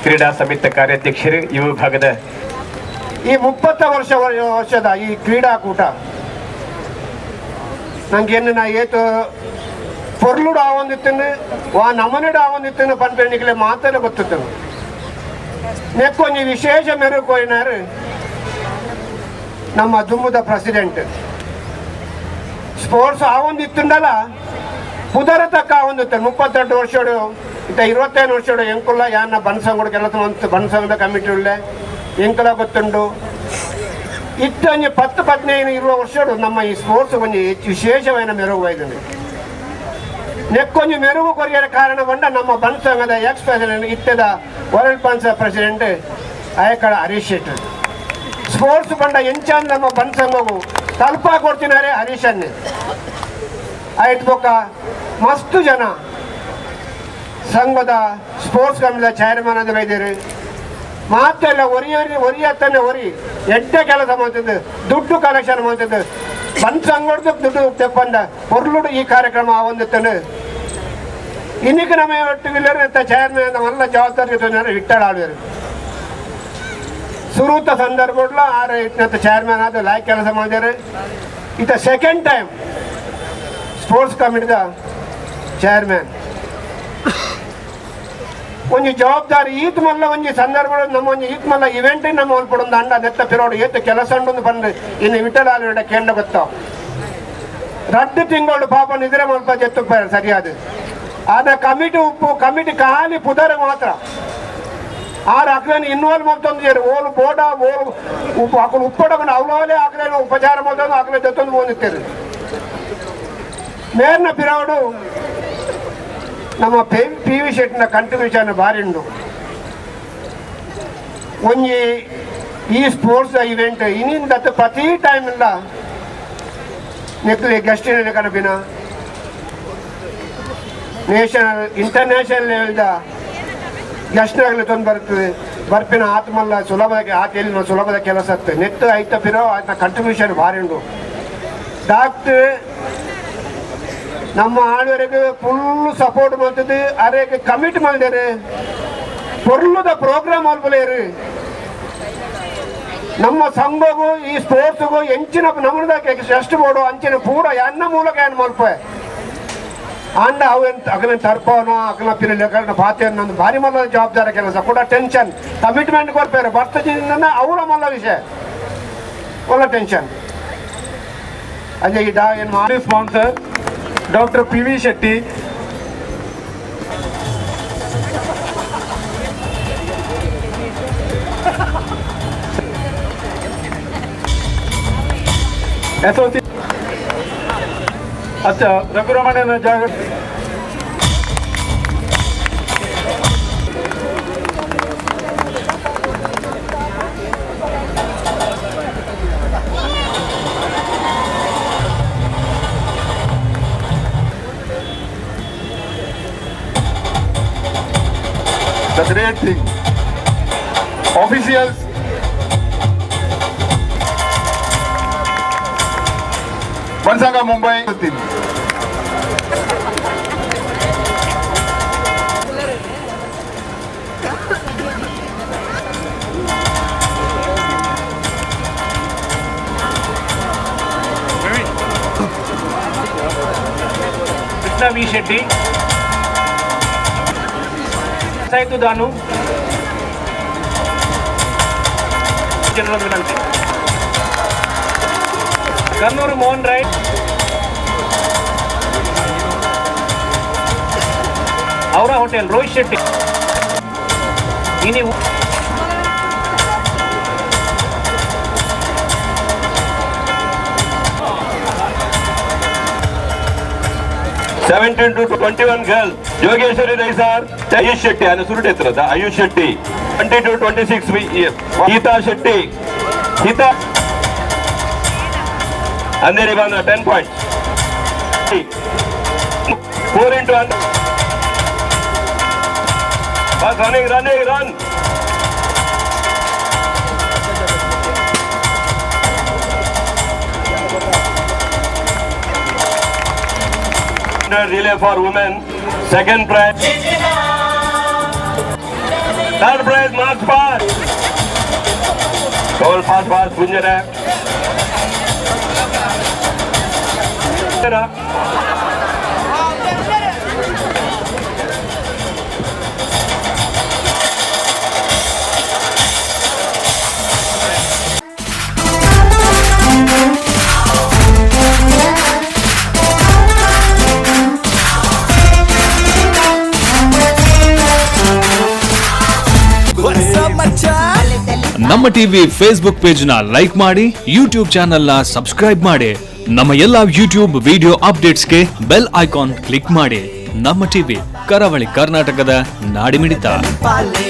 S5: ಕ್ರೀಡಾ ಸಮಿತಿ ಕಾರ್ಯಾಧ್ಯಕ್ಷರು ಈ ವಿಭಾಗದ
S15: ಈ 30 ವರ್ಷದ ಈ ಕ್ರೀಡಾಕೂಟ ನಂಗೆ ನಾ ಏತು ಪೊರ್ಲುಡು ಆವೊಂದಿತ್ತನು ವಾ ನಮನಿಡು ಆವೊಂದಿತ್ತನು ಪನ್ಪೆಣಿಕಲೆ ಮಾತನೆ ಗೊತ್ತಿತ್ತನು. ನೆಕ್ಕೊಂಜಿ ವಿಶೇಷ ಮೆರುಗು ಕೊಯ್ನಾರು ನಮ್ಮ ದುಮ್ಮದ ಪ್ರೆಸಿಡೆಂಟ್. ಸ್ಪೋರ್ಟ್ಸ್ ಆವೊಂದಿತ್ತುಂಡಲ ಪುದರ ತಕ್ಕ ಆವೊಂದಿತ್ತು. 32 ವರ್ಷಡು ಇತ್ತ 25 ವರ್ಷಡು ಎಂಕುಲ್ಲ ಯಾನ ಬನ್ಸಂಗುಡು ಕೆಲಸ ಮಂತ್ ಬನ್ಸಂಗದ ಕಮಿಟಿ ಉಳ್ಳೆ ಎಂಕುಲ ಗೊತ್ತುಂಡು. ಇತ್ತೊಂಜಿ 10 15 20 ವರ್ಷಡು ನಮ್ಮ ಈ ಸ್ಪೋರ್ಟ್ಸ್ ಒಂಜಿ ಹೆಚ್ಚು ವಿಶೇಷವಾದ ಮೆರುಗು ಒಯ್ದುಂಡು. ನೆಕ್ಕೊಂಜಿ ಮೆರುಗು ಕೊರಿಯರ ಕಾರಣ ಬಂಡ ನಮ್ಮ ಬನ್ಸಂಗದ ಎಕ್ಸ್ ಪ್ರೆಸಿಡೆಂಟ್ ಇತ್ತದ ವರ್ಲ್ಡ್ ಪಂಚ ಪ್ರೆಸಿಡೆಂಟ್ ಆಯಕಡ ಹರೀಶ್ ಶೆಟ್ಟಿ. ಸ್ಪೋರ್ಟ್ಸ್ ಬಂಡ ಎಂಚಾನ್ ನಮ್ಮ ಬನ್ಸಂಗವು ತಲ್ಪ ಕೊಡ್ತಿನಾರೆ ಹರೀಶನ್ನೇ. ಆಯ್ತು ಬೊಕ್ಕ ಮಸ್ತು ಜನ ಸಂಘದ ಸ್ಪೋರ್ಟ್ಸ್ ಕಮಿಟಿದ ಚೇರ್ಮನ್ ಅಂತ ಬೈದಿರು. ಮಾತೆಲ್ಲ ಒರಿಯರಿ ಒರಿಯತ್ತನೆ ಒರಿ ಎಡ್ಡೆ ಕೆಲಸ ಮಾಡ್ತಿದ್ದು, ದುಡ್ಡು ಕಲೆಕ್ಷನ್ ಮಾಡ್ತಿದ್ದು, ಬನ್ಸಂಗಡ್ದು ದುಡ್ಡು ತೆಪ್ಪಂದ ಪೊರ್ಲುಡು ಈ ಕಾರ್ಯಕ್ರಮ ಆವೊಂದಿತ್ತನು. ಇನ್ನಿಗೆ ನಮ್ಮ ಒಟ್ಟಿಗೆ ಚೇರ್ಮನ್ ನಮ್ಮೆಲ್ಲ ಜವಾಬ್ದಾರಿ ವಿಟ್ಟಡ ಆಡುವರು. ಸುರೂತ ಸಂದರ್ಭಡ್ಲ ಆರು ಇಟ್ನಂತ ಚೇರ್ಮನ್ ಆದ ಲಾಯಕ್ ಕೆಲಸ ಮಾಡಿದ್ದಾರೆ. ಇತ ಸೆಕೆಂಡ್ ಟೈಮ್ ಸ್ಪೋರ್ಟ್ಸ್ ಕಮಿಟಿದ ಚೇರ್ಮನ್. ಒಂಜಿ ಜವಾಬ್ದಾರಿ ಈತ್ ಮಲ್ಲ ಒಂಜಿ ಸಂದರ್ಭ ನಮ್ಮ ಒಂಜಿ ಈತ್ ಮಲ್ಲ ಇವೆಂಟ್ ನಮ್ಮ ಒಲ್ಪಡೊಂದು ಅಂಡ ನೆತ್ತ ಪಿರೋಡು ಏತ್ ಕೆಲಸ ಉಂಡು ಬಂದು ಇನ್ನು ವಿಠಲಾಲ ಕೇಂದ್ರ ಗೊತ್ತಾವ್. ರಡ್ಡು ತಿಂಗಳು ಪಾಪ ನಿದ್ರೆ ಮಲ್ಪ ಜೆತ್ತು ಸರಿಯಾದ ಆದ ಕಮಿಟಿ ಉಪ್ಪು ಕಮಿಟಿ ಖಾಲಿ ಪುದರ ಮಾತ್ರ ಆರು ಅಕ್ಲೇನು ಇನ್ವಾಲ್ವ್ ಮಾಡ್ತಂದು ಓಲು ಬೋಡ ಓಲು ಉಪ್ಪು ಅಕಲು ಉಪ್ಪಡವನ್ನು ಅವಲೇ ಅಕ್ಲೇನು ಉಪಚಾರ ಮಾಡ್ತಂದು ಅಕ್ಲೆ ಜೊತ್ತೊಂದು ಹೋಗಿತ್ತೇವೆ. ಮೇರ್ನ ಪಿರಾವಡು ನಮ್ಮ ಪಿ ವಿ ಶೆಟ್ಟಿನ ಕಂಟ್ರಿಬ್ಯೂಷನ್ ಭಾರಿ ಉಂಡು. ಒಂಜಿ ಈ ಸ್ಪೋರ್ಟ್ಸ್ ಇವೆಂಟ್ ಇನ್ನಿಂದ ಪ್ರತಿ ಟೈಮ್ ಇಲ್ಲ ನೆಕ್ಲಿ ಗೆಸ್ಟ್ ಕನಪಿನ ನ್ಯಾಷನಲ್ ಇಂಟರ್ನ್ಯಾಷನಲ್ ಲೆವೆಲ್ದ ಗೆಸ್ಟ್ನಾಗಲಿ ತಂದು ಬರ್ತದೆ ಬರ್ಪಿನ ಆತ್ಮಲ್ಲ ಸುಲಭದ ಆತ ಎಲ್ಲಿ ಸುಲಭದ ಕೆಲಸ ಆಗ್ತದೆ. ನೆತ್ತು ಐತ ಪಿರೋ ಆತನ ಕಂಟ್ರಿಬ್ಯೂಷನ್ ಭಾರಿ ಉಂಡು. ಡಾಕ್ಟ್ರ್ ನಮ್ಮ ಆಳ್ವರೆಗೆ ಫುಲ್ ಸಪೋರ್ಟ್ ಮಾಡ್ತದೆ, ಅರೆಗೆ ಕಮಿಟ್ ಮಾಡಿದ್ದಾರೆ, ಪೊರ್ಲುದ ಪ್ರೋಗ್ರಾಮ್ ಅಲ್ಪಲೇರು. ನಮ್ಮ ಸಂಘಗೂ ಈ ಸ್ಪೋರ್ಟ್ಸ್ಗೂ ಎಂಚಿನ ನಮ್ಮದ ಎಷ್ಟು ಬೋಡು ಅಂಚಿನ ಪೂರ ಎನ್ನ ಮೂಲಕ ಏನು ಮಲ್ಪ ಅಂಡ ಅವು ಎಂತ ಅಗಲ ತರ್ಪವನ ಅಗಲ ಪಿರಲೆ ಪಾತೆ ನಂದು ಭಾರಿ ಮಲ್ಲ ಜವಾಬ್ದಾರಿ ಕೆಲಸ ಕೂಡ ಟೆನ್ಷನ್ ಕಮಿಟ್ಮೆಂಟ್ ಕೊಡ್ತಾರೆ ಬರ್ತದಿಂದ ಅವರ ಮಲ್ಲ ವಿಷಯ ಒಳ್ಳೆ ಟೆನ್ಷನ್. ಅದೇ ಈ ಡಾ ಏನು ಮಾಡಿ
S16: sponsor doctor P V Shetty. SOC अच्छा रघुरमण जागर
S8: The great thing. Officials. Bansanga Mumbai.
S5: Krishna V Shetty, Saitu Danu, general ವಿನಂತಿ. Kannur Mohan Rai. Aura hotel Rohit Shetty ಇನಿ
S8: 17 to 21 girl Yogeshwari Daisar, Ayush Shetty ಅನು ಸುರುಟು ಎತ್ತರದ Ayush Shetty. 22-26 Geetha Shetty, Geetha Andheri Bandra 10 points. 4 into bus running running run. Relay for women, second prize, third prize march fast, goal fast fast Gunjara.
S2: ನಮ್ಮ TV Facebook page ನ like ಮಾಡಿ, YouTube channel ನ subscribe ಮಾಡಿ. ನಮ್ಮ ಎಲ್ಲಾ YouTube video ಅಪ್ಡೇಟ್ಸ್ಗೆ bell icon click ಮಾಡಿ. ನಮ್ಮ ಟಿವಿ, ಕರಾವಳಿ ಕರ್ನಾಟಕದ ನಾಡಿಮಿಡಿತ.
S11: ಪಾಲೆ.